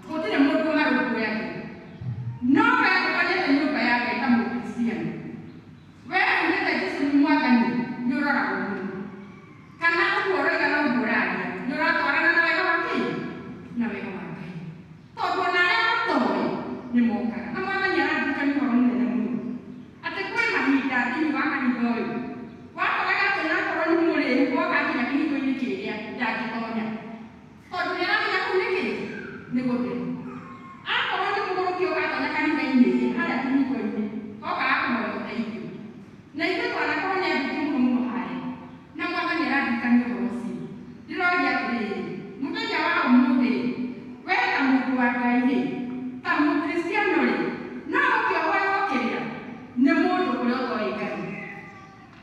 gũtirĩ mũndũ ũmarũmbũyagia. No we ũtonyete nyũmba ya Ngai ta mũkristiano, we ugĩte Jesũ nĩ Mwathani, nĩ ũroragwo mũno. Kana ũguo ũroiga na ũguo ũraria, nĩ ũratwarana na wega wa kĩĩ? Na wega wa Ngai. Tondũ ona arĩa matoĩ nĩ mokaga. Na Mwathani arandirikania ũhoro mũnene mũno, atĩ kwĩ mahinda thĩinĩ wa kanitha ũyũ wakoraga atĩ onakorwo nĩ mũrĩu woka nginya kĩhingo-inĩ kĩrĩa ndangĩtonya, tondũ nĩ aramenya kũu nĩ kĩĩ? Nĩ gũtheru. Akorwo nĩ mũgũrũki ũgatonya kanitha-inĩ harĩa kĩhingo-inĩ, okaga kũhoya ũteithio. Na ithuĩ twanakorwo nĩ andũ aingĩ mũno mũno harĩa, na Mwathani arandirikania ũhoro ũcio. Ndĩroria atĩrĩrĩ, mũthenya wa ũmũthĩ rĩ, we ta mũndũ wa Ngai rĩ, ta mũkristiano rĩ, no ũke ũhoe kĩrĩa nĩ mũndũ ũrĩa ũtoĩ Ngai,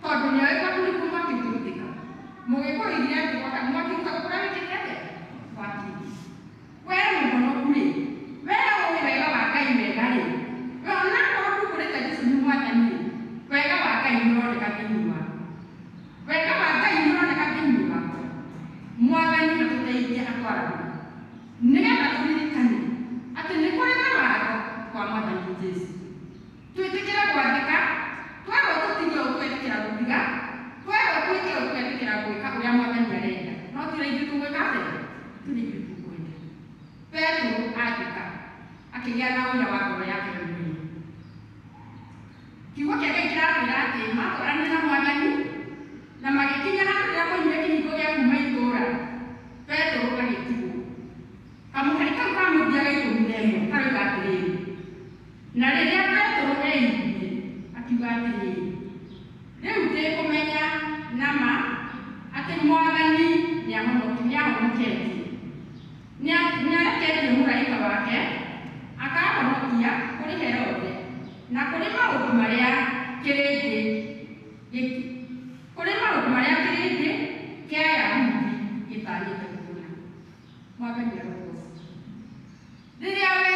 tondũ nĩoĩ gwaku nĩkuo mwaki ũngĩrutĩka. Mũgĩkũyũ oigire atĩ mwaki ũrutagwo kũrĩa wĩkĩte atĩa? Gwakĩtie. We mũhonoku rĩ, we ũĩ wega wa Ngai wega rĩ, we onakorwo ndukũrĩte Jesũ nĩ Mwathani rĩ, wega wa Ngai nĩ ũroneka thĩinĩ waku. Wega wa Ngai nĩ ũroneka thĩinĩ waku. Mwathani atũteithie atwarahũre nĩgetha tũririkane atĩ nĩ kũrĩ na watho wa Mwathani Jesũ. Twĩtĩkĩre gwathĩka, twerwo tũtige ũũ tũgetĩkĩra gũtiga, twerwo twĩke ũũ tũgetĩkĩra gwĩka ũrĩa Mwathani arenda. No ti ũrĩa ithuĩ tũgwĩka atĩa? Ti ũrĩa ithuĩ tũkwenda. Petero athĩka, akĩgĩa na ũira wa ngoro yake mwene. Kiugo kĩa Ngai kĩratwĩra atĩ matwaranire na Mwathani na magĩkinya handũ rĩrĩa moimire kĩhingo gĩa kuma itũũra, Petero agĩtigwo. Kamũhari kau ka mũthia ga 11 karoiga atĩrĩrĩ, na rĩrĩa Petero eiguire, akiuga atĩrĩrĩ, rĩu ndĩkũmenya na ma atĩ Mwathani nĩahonoketie, nĩareketie mũraika wake akahonokia kũrĩ Herode na kũrĩ maũndũ marĩa kĩrĩndĩ kĩa Ayahudi gĩtanyĩte kuona. Mwathani arogocwo. Rĩrĩa we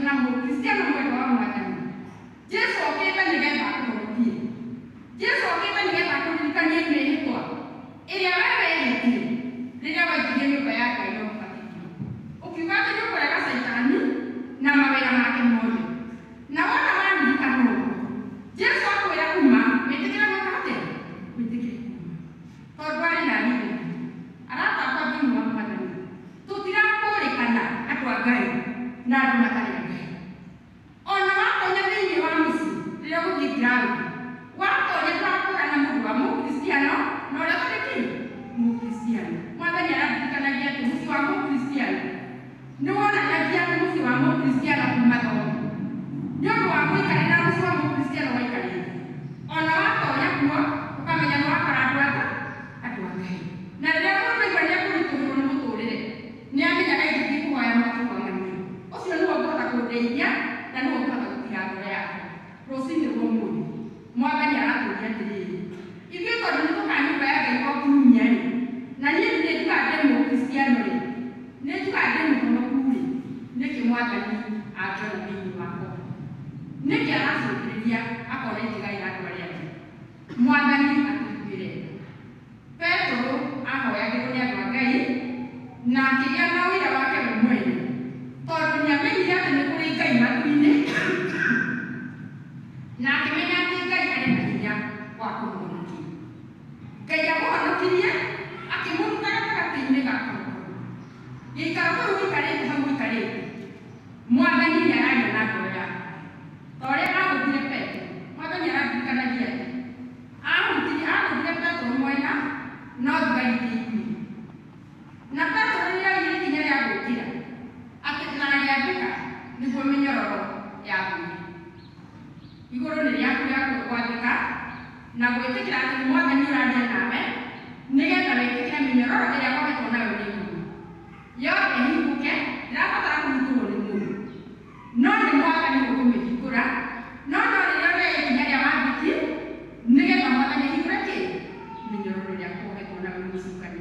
Na Mũkristiano mwendwa wa Mwathani, Jesu okĩte nĩgetha akũhonokie. Jesu okĩte nĩgetha akũririkanie mĩhĩtwa ĩrĩa we wehĩtire rĩrĩa waikirie nyũmba ya Ngai na ũbatithio, ũkiuga atĩ nĩ ũkũrega Caitani na mawĩra make mothe. Na wona waririkana ũguo, Jesu akwĩra kuma, wĩtĩkĩre gwĩka atĩa? Wĩtĩkĩre kuma, tondũ arĩ na ithe. Arata akwa thĩinĩ wa Mwathani, tũtirakũrĩkana andũ a Ngai na andũ matarĩ a Ngai. Ona watonya thĩinĩ wa mũciĩ rĩrĩa ũgũthiĩ ground, watonya ndũrakũrana mũndũ wa Mũkristiano na ũrĩa ũtarĩ kĩ Mũkristiano. Mwathani araririkanagia atĩ mũciĩ wa Mũkristiano nĩ wonanagia atĩ mũciĩ wa Mũkristiano kuma thomo nĩ ũndũ wa mũikarĩre mũciĩ wa Mũkristiano waikarĩte. Ona watonya kuo ũkamenya nĩ wakora andũ ata andũ a Ngai. Na rĩrĩa mũndũ aigua nĩ ekũritũhĩrwo nĩ mũtũrĩre, nĩ amenyaga ingĩthiĩ kũhoya mwaki kwa ng'ania, ũcio nĩwe ũngĩhota kũndeithia na nĩwe ũngĩhota gũtiga ngoro yakwa. Rũcinĩ rwa ũmũthĩ Mwathani aratũria atĩrĩrĩ, ithuĩ tondũ nĩ tũkaga nyũmba ya Ngai o kiumia rĩ, na niĩ nĩ njugaga ndĩ Mũkristiano rĩ, nĩ njugaga ndĩ mũhonoku rĩ, nĩkĩ Mwathani angĩona thĩinĩ wakwa? Nĩkĩ aracũthĩrĩria akona ingĩgaĩra andũ arĩa angĩ? Mwathani atũiguĩre tha. Petero ahoyagĩrwo nĩ andũ a Ngai na akĩgĩa na ũira wake we mwene, tondũ nĩ amenyire atĩ nĩ kũrĩ Ngai matu-inĩ, na akĩmenya atĩ Ngai arĩ na hinya wa kũmũhonokia. Ngai amũhonokirie akĩmũruta gatagatĩ-inĩ ga korokoro. Gĩikaro kĩu ũikarĩte hau ũikarĩte, Mwathani nĩ araria na ngoro yaku. Ta ũrĩa agũthire Petero, Mwathani araririkanagia atĩ ahutirie agũthire Petero mwena no thigari ingĩ ikuire. Na Petero rĩrĩa oire ikinya rĩa gũkĩra atĩ na agĩathĩka nĩguo mĩnyororo yagũire. Igũrũ nĩ rĩaku rĩa gwathĩka na gwĩtĩkĩra atĩ nĩ Mwathani ũraria nawe, nĩgetha wĩtĩkĩre mĩnyororo ĩrĩa wohetwo nayo nĩ igũrũ yothe ĩhingũke. Ndĩrabatara kũhingũrwo nĩ mũndũ, no nĩ Mwathani ũkũmĩhingũra. No no rĩrĩa ũrĩa ikinya rĩa wathĩki, nĩgetha Mwathani ahingũre kĩ mĩnyororo ĩrĩa wohetwo nayo nĩ mũcukani.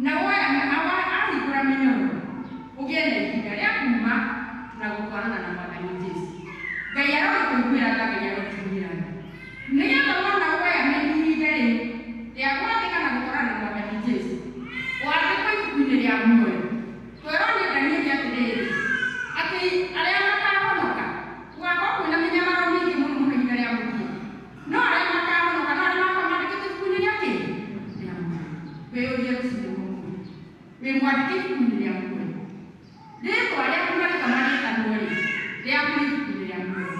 Na woya ahingũra mĩnyororo, ũgĩe na ihinda rĩa kuma na gũtwarana na Mwathani Jesu. Ngai arogĩkũiguĩra tha, Ngai arotũiguĩra tha, nĩgetha wona woya ihinda rĩu rĩa gwathĩka na gũtwarana na Mwathani Jesu, wandĩkwo ibuku-inĩ rĩa muoyo. Twerwo nĩ Danieli atĩrĩrĩ, atĩ arĩa makahonoka gũgakorwo kwĩna mĩnyamaro mĩingĩ mũno mũno ihinda rĩa mũthia, no arĩa makahonoka no arĩa magakorwo mandĩkĩtwo ibuku-inĩ rĩa kĩ rĩa muoyo. Wĩyũrie rũcinĩ rwa ũmũthĩ, wĩ mwandĩke ibuku-inĩ rĩa muoyo? Rĩtwa rĩaku marĩtwa marĩtanwo rĩ rĩaku rĩ ibuku-inĩ rĩa muoyo?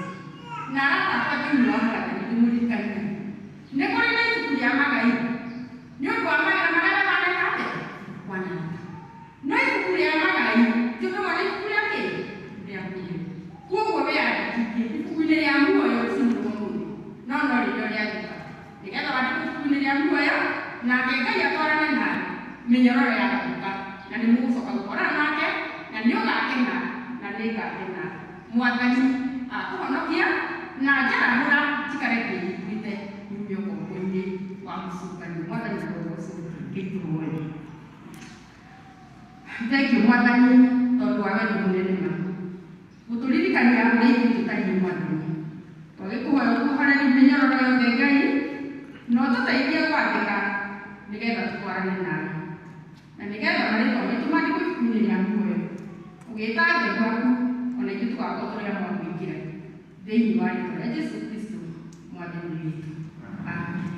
Na arata akwa thĩinĩ wa Mwathani, ndĩmũririkanie nĩ kũrĩ na ibuku rĩa magai nĩ ũndũ wa mawĩra marĩa we waneka atĩa waneka. No ibuku rĩa magai ti ũndũ ũmwe na ibuku rĩa kĩ rĩa muoyo. Koguo wĩyandĩkithie ibuku-inĩ rĩa muoyo rũcinĩ rwa ũmũthĩ, no no rĩrĩa ũrĩandĩka nĩgetha wandĩkwo ibuku-inĩ rĩa muoyo, nake Ngai atwarane nawe mĩnyororo yathũka, na nĩ mũgũcoka gũkorana nake, na nĩ ũgakena na nĩ ngakena. Mwathani akũhonokia na njarahũra njikare ndĩiguĩte nyume ũkombo-inĩ wa mũcukani. Mwathani arogocwo. Gĩtũhoe. Thank you Mwathani, tondũ wa wendo mũnene ma gũtũririkania ũrĩa ithuĩ tũtariĩ. Mwathani, twagĩkũhoya ũtuohorere mĩnyororo yothe Ngai, na ũtũteithie gwathĩka nĩgetha tũtwarane nawe, na nĩgetha marĩtwa maitũ mandĩkwo ibuku-inĩ rĩa muoyo. Ũgĩta thĩ gwaku, ona ithuĩ tũgakorwo tũrĩ amwe a kũingĩra thĩinĩ wa rĩtwa rĩa Jesu Kristo Mwathani witũ. Amen.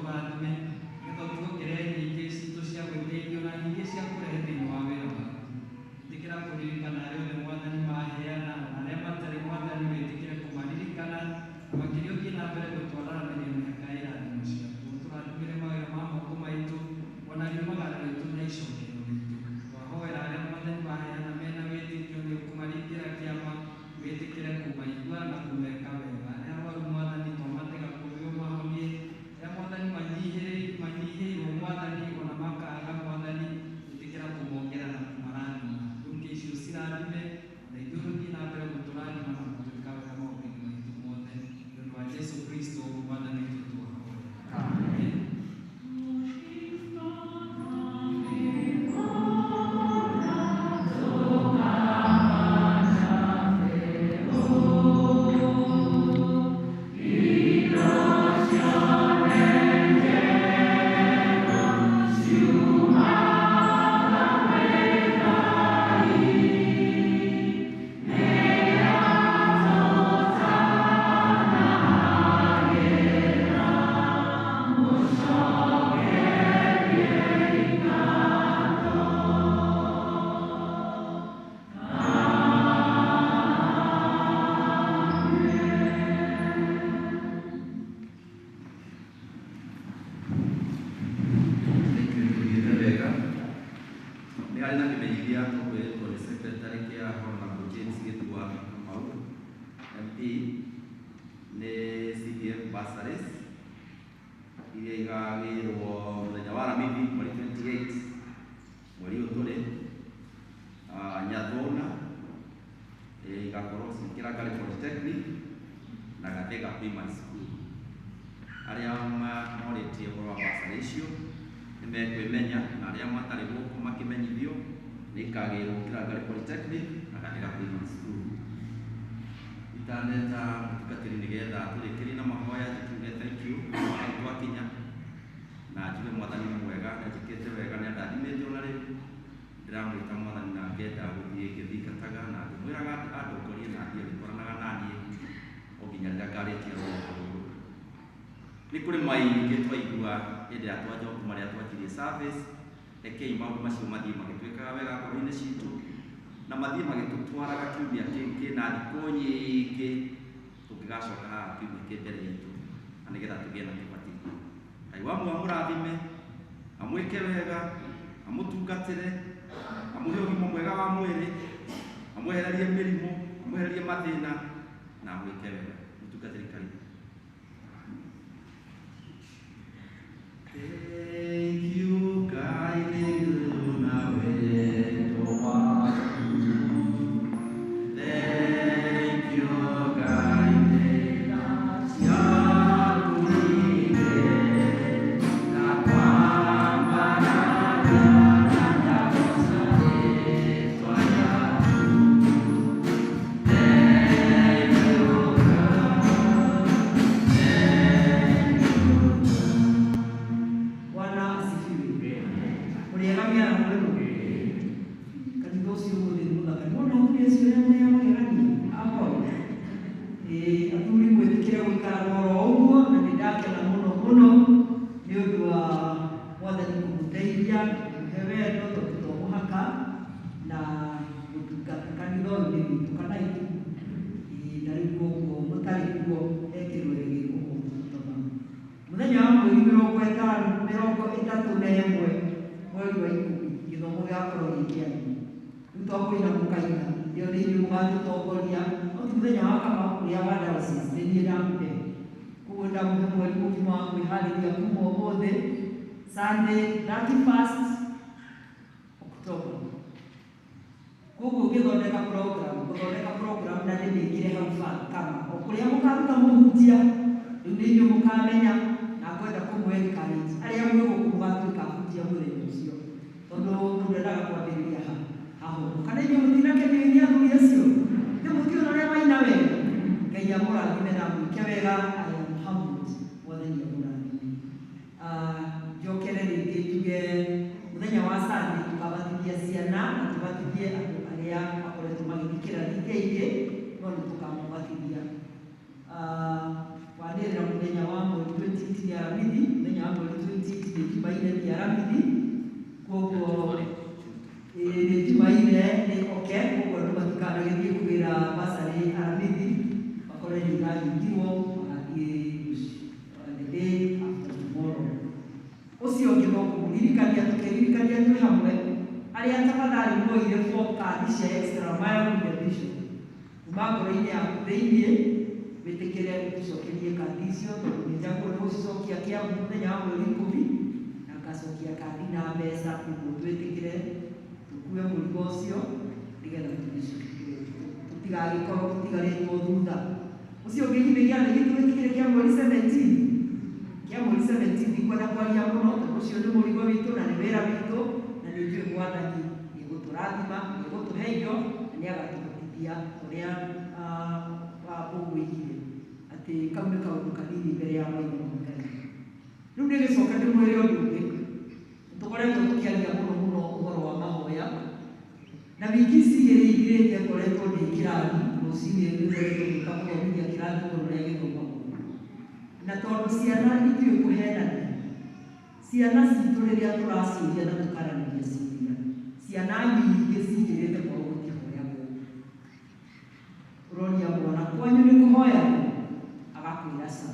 ũtũrathime nĩgetha ũtuongerere nyingĩ citũ cia gwĩteithio na nyingĩ cia kũrehe thĩinĩ wa wĩra waku. Ĩtĩkĩra kũririkana arĩa othe Mwathani maheana na arĩa matarĩ Mwathani wĩtĩkĩre kũmaririkana na makĩria ũthiĩ na mbere gũtwararamĩria mĩhaka ya irathimo ciaku. Ũtũrathimĩre mawĩra ma moko maitũ ona riumagara rĩtũ na icokero ritũ. Twahoera arĩa Mwathani maheana mena wĩtĩkio nĩ ũkũmaringĩra kĩama wĩtĩkĩre kũmaigua na kũmeka wega. Arĩa arwaru Mwathani twamatega kũrĩ ũmahonie. Arĩa Mwathani manyihĩirwo Mwathani ona makaaga Mwathani ĩtĩkĩra kũmongerera na kũmarathima. Ndũmke icio cirathime na ithuĩ tũthiĩ na mbere gũtũrathima na gũtwĩka wega maũndũ-inĩ maitũ mothe. Nĩ ũndũ wa Jesũ Kristo Mwathani witũ twahoya. Amen. Tũthiĩte wega nĩ harĩ na kĩmenyithia tũkwĩrĩtwo nĩ secretary kĩa Honorable James Gĩthua Kamau MP nĩ CDF bursaries iria igagĩrwo mũthenya wa Aramithi mweri 28 mweri ũyũ tũrĩ Nyathũna igakorwo Kĩrangarĩ Polytechnic na Gathega Primary School. Arĩa morĩtie ũhoro wa bursary icio nĩ mekwĩmenya na arĩa matarĩ gũkũ makĩmenyithio nĩ ikagĩrwo Kĩrangarĩ Polytechnic na Gathega Primary School. Itaneta mũtungatĩri nĩgetha tũrĩkĩrie na mahoya njikiuge thank you hau twakinya na njuge Mwathani nĩ mwega nĩ anjĩkĩte wega nĩ andathimĩte ona rĩu ndĩramwĩta Mwathani na ngenda gũthiĩ ngĩthingataga na ngĩmwĩraga andongorie na athiĩ agĩtwaranaga naniĩ o nginya rĩrĩa ngarĩkia rũgendo rũrũ. Nĩ kũrĩ maingĩ twaigua hĩndĩ ĩrĩa twanja kuma rĩrĩa twanjirie service. Rekei maũndũ macio mathiĩ magĩtuĩkaga wega ngoro-inĩ citũ na mathiĩ magĩtũtwaraga kiumia kĩu kĩna thikũ nyingĩ tũngĩgacoka haha kiumia kĩ mbere itũ na nĩgetha tũgĩe na kĩbatithio. Ngai wa muoyo amũrathime, amwĩke wega, amũtungatĩre, amũhe ũgima mwega wa mwĩrĩ, amwehererie mĩrimũ, amwehererie mathĩna na amwĩke wega. Mũtungatĩri karibu. Thank you, Ngai nĩ ũndũ na wendo waku. Thank you, Ngai nĩ tha ciaku nyingĩ, na kwambararia na ndagooca rĩĩtwa rĩaku. Thank you, Ngai. Thank you, Ngai. Bwana asifiwe. Ũrĩega mĩara mũrĩmo. Kanitha ũcio ũmũthĩ nĩ mũthaka. Nĩwona athuri acio ũrĩa marĩ a magegania akorwo. Athuri mwĩtĩkĩre gũikara oro ũguo na nĩ ndakena mũno mũno nĩ ũndũ wa Mwathani kũmũteithia na kũmũhe wendo tondũ to mũhaka na gũtungata kanitha ũyũ nĩ witũ kana itũ. Na rĩu koguo mũtarĩ kuo he kĩrore gĩkũmũtũma. Mũthenya wa mweri 31 mweri wa 10 gĩthomo gĩgakorwo gĩ kĩanyu. Rĩu to kũina mũkaina ĩyo nĩ inyuĩ mũgatũtongoria no ti mũthenya wa kama ũrĩa wa diocese nĩ niĩ ndamũhe. Koguo ndamũhe mweri mũgima wa kwĩharĩria kuma ũmũthĩ Sunday 31st October. Koguo ngĩthondeka program gũthondeka program na ndĩmĩkĩre hau kama o kũrĩa mũkaruta mũhunjia rĩu nĩ inyuĩ mũkamenya na ngwenda kũmũ encourage arĩa mwĩ gũkũ mũgatuĩka ahunjia mũthenya ũcio tondũ mũndũ endaga kwambĩrĩria haho kana inyuĩ mũtinakenio nĩ athuri acio nĩ mũtiona ũrĩa maina wega. Ngai amũrathime na amwĩke wega. I am humbled. Mwathani amũrathime. Njokere rĩngĩ njuge mũthenya wa Sunday tũkabatithia ciana na tũbatithie andũ arĩa makoretwo magĩthiĩ kĩrathi kĩingĩ no nĩ tũkamabatithia. Wanĩrĩra mũthenya wa mweri 28 nĩ Aramithi mũthenya Mũthenya wa mweri 28 nĩ Jumaine ti Aramithi, koguo nĩ Jumaine nĩ oke, koguo andũ matikanagĩthiĩ kũgĩra basarĩ Aramithi, makore nĩ irahingirwo magathiĩ the day after tomorrow. Ũcio ũngĩ no kũmũririkania tũkĩririkania twĩ hamwe arĩa tafadhali muoire form kandi cia extra mile with the bishop kuma ngoro-inĩ yaku thĩiniĩ wĩtĩkĩre ũtũcokerie kandi icio tondũ nĩ njagwo nĩ gũcicokia Kĩambu mũthenya wa mweri 10 na ngacokia kandi na mbeca nĩguo twĩtĩkĩre tũkue mũrigo ũcio nĩgetha tũtigagĩkorwo tũtigarĩtwo thutha. Ũcio ũngĩ githĩ gĩathĩ gitũ gĩtikĩrĩ kĩa mweri 17 kĩa mweri 17 ndikwenda kwaria mũno tondũ ũcio nĩ mũrigo witũ na nĩ wĩra witũ na nĩ njũĩ mwathani nĩ egũtũrathima nĩ egũtũhe indo na nĩ agatũhotithia ũrĩa ũgwĩkire atĩ kau nĩ kaũndũ kanini mbere ya maitho ma Ngai. Rĩu ndĩgĩcoka ndĩmwĩre ũndũ ũngĩ, tũkoretwo tũkĩaria mũno mũno ũhoro wa mahoya na wiki ici igĩrĩ ithirĩte ngoretwo ndĩ kĩrathi rũcinĩ nĩngoretwo ngĩũka gũthomithia kĩrathi ũhoro ũrĩa gĩthomagwo na tondũ ciana itiũĩ kũhenania ciana citũ rĩrĩa tũraciũria na tũkaranĩria ciũria ciana nyingĩ cinjĩrĩte kwao gũtihoyagwo. Ũroria mwana kwanyu nĩ kũhoyagwo agakwĩra ca.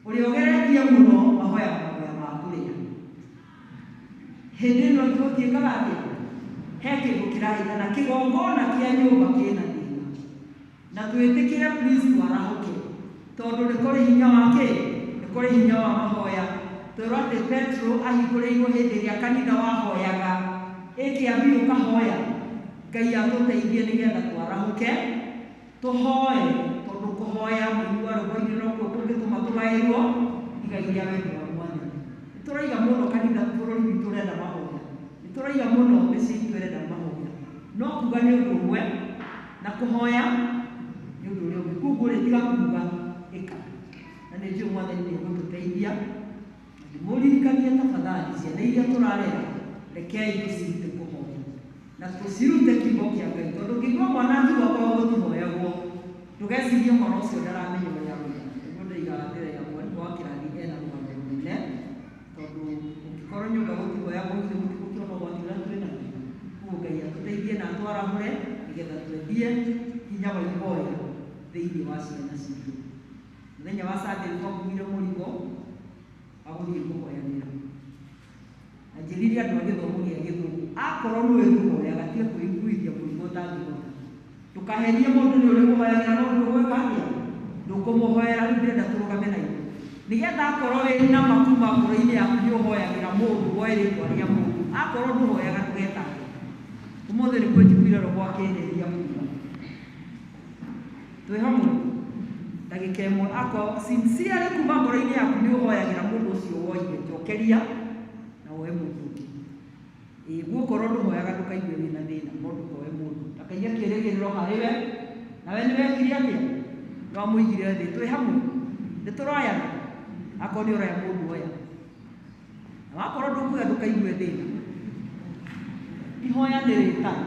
Ũrĩa ũgeretie mũno mahoyaga mahoya ma kũrĩa. Hĩndĩ ĩno gũtiĩkaga atĩa? He kĩndũ kĩrahĩtana kĩgongona kĩa nyũmba kĩna thĩna na twĩtĩkĩre please twarahũke tondũ nĩ kũrĩ hinya wa kĩ? Nĩ kũrĩ hinya wa mahoya. Twĩrwo atĩ Petro ahingũrĩirwo hĩndĩ ĩrĩa kanitha wahoyaga ĩ kĩambi ũkahoya. Ngai atũteithie nĩgetha twarahũke tũhoe tondũ kũhoya mũigua rũgo-inĩ nokuo kũngĩtũma tũgaĩrwo igai rĩa wendo wa mwathani. Nĩ tũraiga mũno kanitha bũrũri witũ ũrenda mahoya, nĩ tũraiga mũno mĩciĩ itũ ĩrenda mahoya, no kuga nĩ ũndũ ũmwe na kũhoya nĩ ũndũ ũrĩa ũngĩ. Koguo rĩ tiga kuga ĩka, na nĩ njũĩ mwathani nĩ egũtũteithia. Ndĩmũririkanie tafadhali ciana iria tũrarera rekei tũcirute kũhoya na tũcirute kiugo kĩa Ngai tondũ ũngĩigua mwana akiuga kwao gũtihoyagwo ndũgecirie mwana ũcio ndaramenya ũrĩa aroiga. Nĩguo ndoigaga ndĩraiga mwarimũ wa kĩrathi ena rũgano rũnene tondũ ũngĩkorwo nyũmba gũtihoyagwo githĩ mũtigũkĩona ũgwati ũrĩa twĩ naguo. Koguo Ngai atũteithie na atwarahũre nĩgetha twendie hinya wa ihoya thĩinĩ wa ciana citũ. Mũthenya wa Sunday nĩ twakuire mũrigo wa gũthiĩ kũhoyanĩra na njĩrire andũ a gĩthomo gĩa gĩthũngũ akorwo nĩũĩ kũhoyaga tiga kwĩiguithia mũrigo ũtangĩhota. Ndũkaherie mũndũ nĩ ũrĩmũhoyagĩra no ndũgwĩka atĩa? Ndũkũmũhoera. Rĩu ndĩrenda tũrũgame na ithuĩ nĩgetha akorwo wĩna ma kuma ngoro-inĩ yaku nĩ ũhoyagĩra mũndũ woe rĩtwa rĩa mũndũ, akorwo ndũhoyaga ndũgetange. Ũmũthĩ nĩkuo njiguire roho akĩndeithia kuga twĩ hamwe ndagĩka ĩmwe, akorwo sincerely kuma ngoro-inĩ yaku nĩ ũhoyagĩra mũndũ ũcio woire, njokeria na woe mũndũ ũngĩ. Ĩĩ guokorwo ndũhoyaga ndũkaigue wĩna thĩna no ndũkoe mũndũ ndakaige kĩrĩgĩrĩro harĩ we nawe nĩ wekire atĩa? Nĩ wamũigire thĩ. Twĩ hamwe nĩ tũroyana, akorwo nĩ ũroya mũndũ oya, na wakorwo ndũkuoya ndũkaigue thĩna. Ihoya nĩ rĩtana.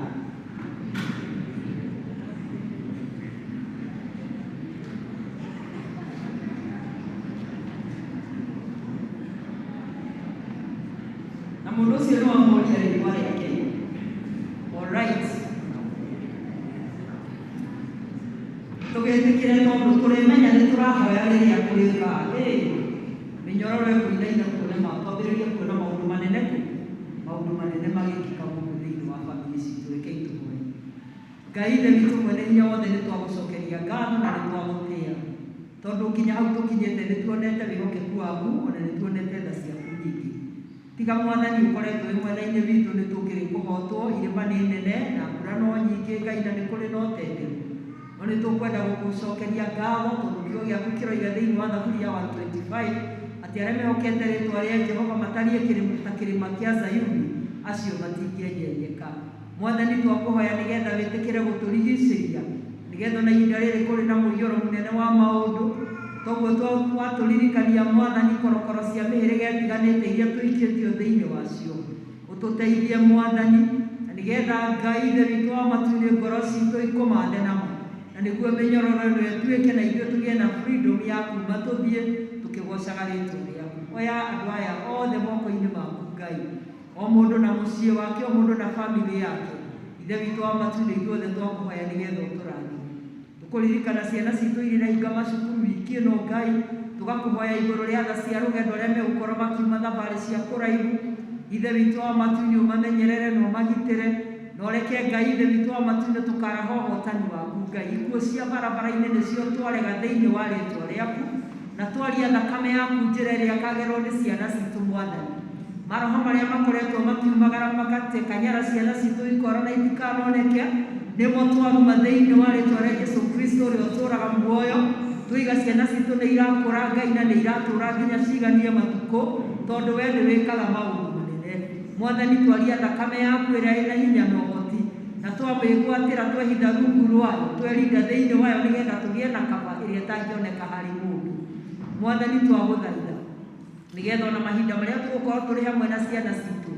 Na mũndũ ũcio nĩ wamũria rĩtwa rĩake. Alright. Tũgĩtĩkĩre tondũ tũrĩmenya nĩ tũrahoya rĩrĩa kũrĩũka mĩnyororo ĩkũinaina tuone twambĩrĩrie kuona maũndũ manene kũ maũndũ manene magĩkĩka gũkũ thĩinĩ wa bamĩrĩ citũ. Rekei tũhoe. Ngai Ithe witũ mwene hinya wothe nĩ twagũcokeria ngatho na nĩ twagũtĩĩa tondũ nginya hau tũkinyĩte nĩ tuonete wĩhokeku waku ona nĩ tuonete tha ciaku nyingĩ. Tiga mwathani ũkoretwo wĩ mwena-inĩ witũ nĩ tũkĩrĩ kũhotwo, irĩma nĩ nene na mbura no nyingĩ Ngai na nĩ kũrĩ na ũtenderũ. No nĩ tũkwenda gũgũcokeria ngatho tondũ kiugo gĩaku kĩroiga thĩinĩ wa Thaburi ya 125 atĩ arĩa mehokete rĩtwa rĩa Jehova matariĩ ta kĩrĩma kĩa Zayuni acio matingĩenyenyeka. Mwathani twakũhoya nĩgetha wĩtĩkĩre gũtũrigicĩria nĩgetha ona ihinda rĩrĩ kũrĩ na mũiyũro mũnene wa maũndũ toguo watũririkania mwathani korokoro cia mĩhĩrĩga ĩtiganĩte iria tũikĩtio thĩinĩ wacio. Ũtũteithie mwathani na nĩgetha Ngai Ithe witũ wa matu-inĩ ngoro citũ ikũmande nama na nĩguo mĩnyororo ĩno ĩtuĩke na ithuĩ tũgĩe na freedom ya kuma tũthiĩ tũkĩgocaga rĩtwa rĩaku. Oya andũ aya othe moko-inĩ maku Ngai, o mũndũ na mũciĩ wake, o mũndũ na bamĩrĩ yake. Ithe witũ wa matu-inĩ, ithuothe twakũhoya nĩgetha ũtũrathime. Tũkũririkana ciana citũ iria irahinga macukuru wiki ĩno Ngai, tũgakũhoya igũrũ rĩa tha cia rũgendo arĩa megũkorwo makiuma thabarĩ cia kũraihu. Ithe witũ wa matu-inĩ, ũmamenyerere na ũmagitĩre, na ũreke Ngai Ithe witũ wa matu-inĩ tũkaraha ũhotani waku Ngai. Ikuũ cia barabara-inĩ nĩcio twarega thĩinĩ wa rĩtwa rĩaku, na twaria thakame yaku njĩra ĩrĩa ĩkagerwo nĩ ciana citũ Mwathani. Maroho marĩa makoretwo makiumagara makate kanyara ciana citũ ikora na itikanoneke, nĩmo twaruma thĩinĩ wa rĩtwa rĩa Jesu Kristo ũrĩa ũtũũraga muoyo. Tũiga ciana citũ nĩ irakũra Ngai na nĩ iratũũra nginya ciganie matukũ, tondũ we nĩ wĩkaga maũndũ manene. Mwathani, twaria thakame yaku ĩrĩa ĩna hinya na ũhoti, na twamĩgwatĩra twehitha rungu rwayo, twerinda thĩinĩ wayo nĩgetha tũgĩe na kaba ĩrĩa ĩtangĩoneka harĩ mũndũ. Mwathani, twagũthaitha nĩgetha ona mahinda marĩa tũgũkorwo tũrĩ hamwe na ciana citũ,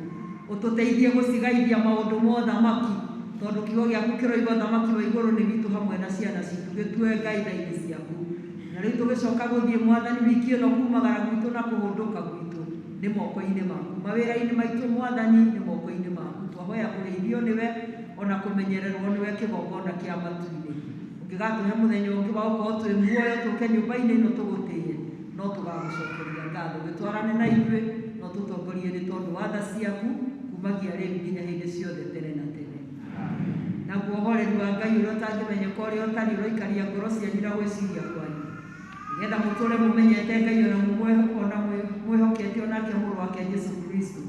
ũtũteithie gũcigaithia maũndũ ma ũthamaki, tondũ kiugo gĩaku kĩroiga ũthamaki wa igũrũ nĩ witũ hamwe na ciana citũ. Gĩtue Ngai tha-inĩ ciaku. Na rĩu tũgĩcoka gũthiĩ Mwathani wiki ĩno kumagara gwitũ na kũhũndũka gwitũ nĩ moko-inĩ maku. Mawĩra-inĩ maitũ Mwathani nĩ moko-inĩ maku. Twahoya kũrĩithio nĩwe ona kũmenyererwo nĩwe kĩgongona kĩa matu-inĩ. Ũngĩgatũhe mũthenya ũngĩ wa gũkorwo twĩ muoyo tũke nyũmba-inĩ ĩno tũgũtĩe, no tũgagũcokeria ngatho. Gĩtwarane na ithuĩ no tũtongorie nĩ tondũ wa tha ciaku kumagia rĩu nginya hĩndĩ ciothe tene na tene. Naguo ũhoreri wa Ngai ũrĩa ũtangĩmenyeka ũrĩa ũtariĩ ũroikaria ngoro cianyu na gwĩciria kwanyu, nĩgetha mũtũũre mũmenyete Ngai ona mwĩhokete onake mũrũ wake Jesu Kristo.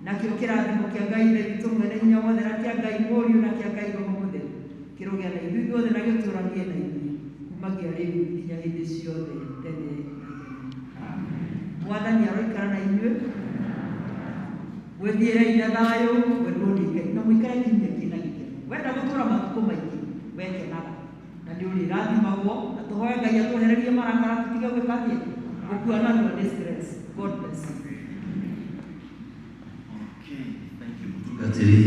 Nakĩo kĩrathimo kĩa Ngai Ithe witũ mwene hinya wothe na kĩa Ngai Mũriũ na kĩa Ngai Roho Mũtheru kĩrogĩa na ithuĩ ithuothe na gĩtũũranie na ithuĩ kumagia rĩu nginya hĩndĩ ciothe tene na tene. Mwathani aroikara na inyuĩ. Mwĩthiĩrei na thayũ, mwendwo nĩ Ngai, na mũikare kiumia kĩna gĩkeno. Wenda gũtũũra matukũ maingĩ, wekenaga na nĩ ũrĩrathimagwo, na tũhoe Ngai atwehererie marakara tũtige gwĩka atĩa, gũkua narua nĩ stress. God bless you. Okay, thank you mũtungatĩri.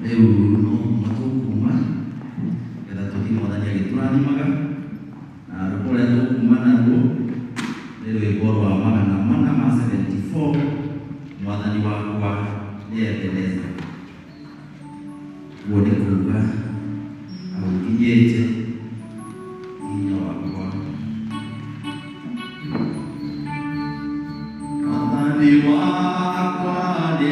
Rĩu no kuma tũkuma getha tũthiĩ Mwathani agĩtũrathimaga, na rwĩmbo rũrĩa tũkuma naruo nĩ rwĩmbo rwa 474, Mwathani wakwa nĩ Ebeneza. Ũguo nĩ kuga aũkinyĩte hinya wakwa. Mwathani wakwa nĩ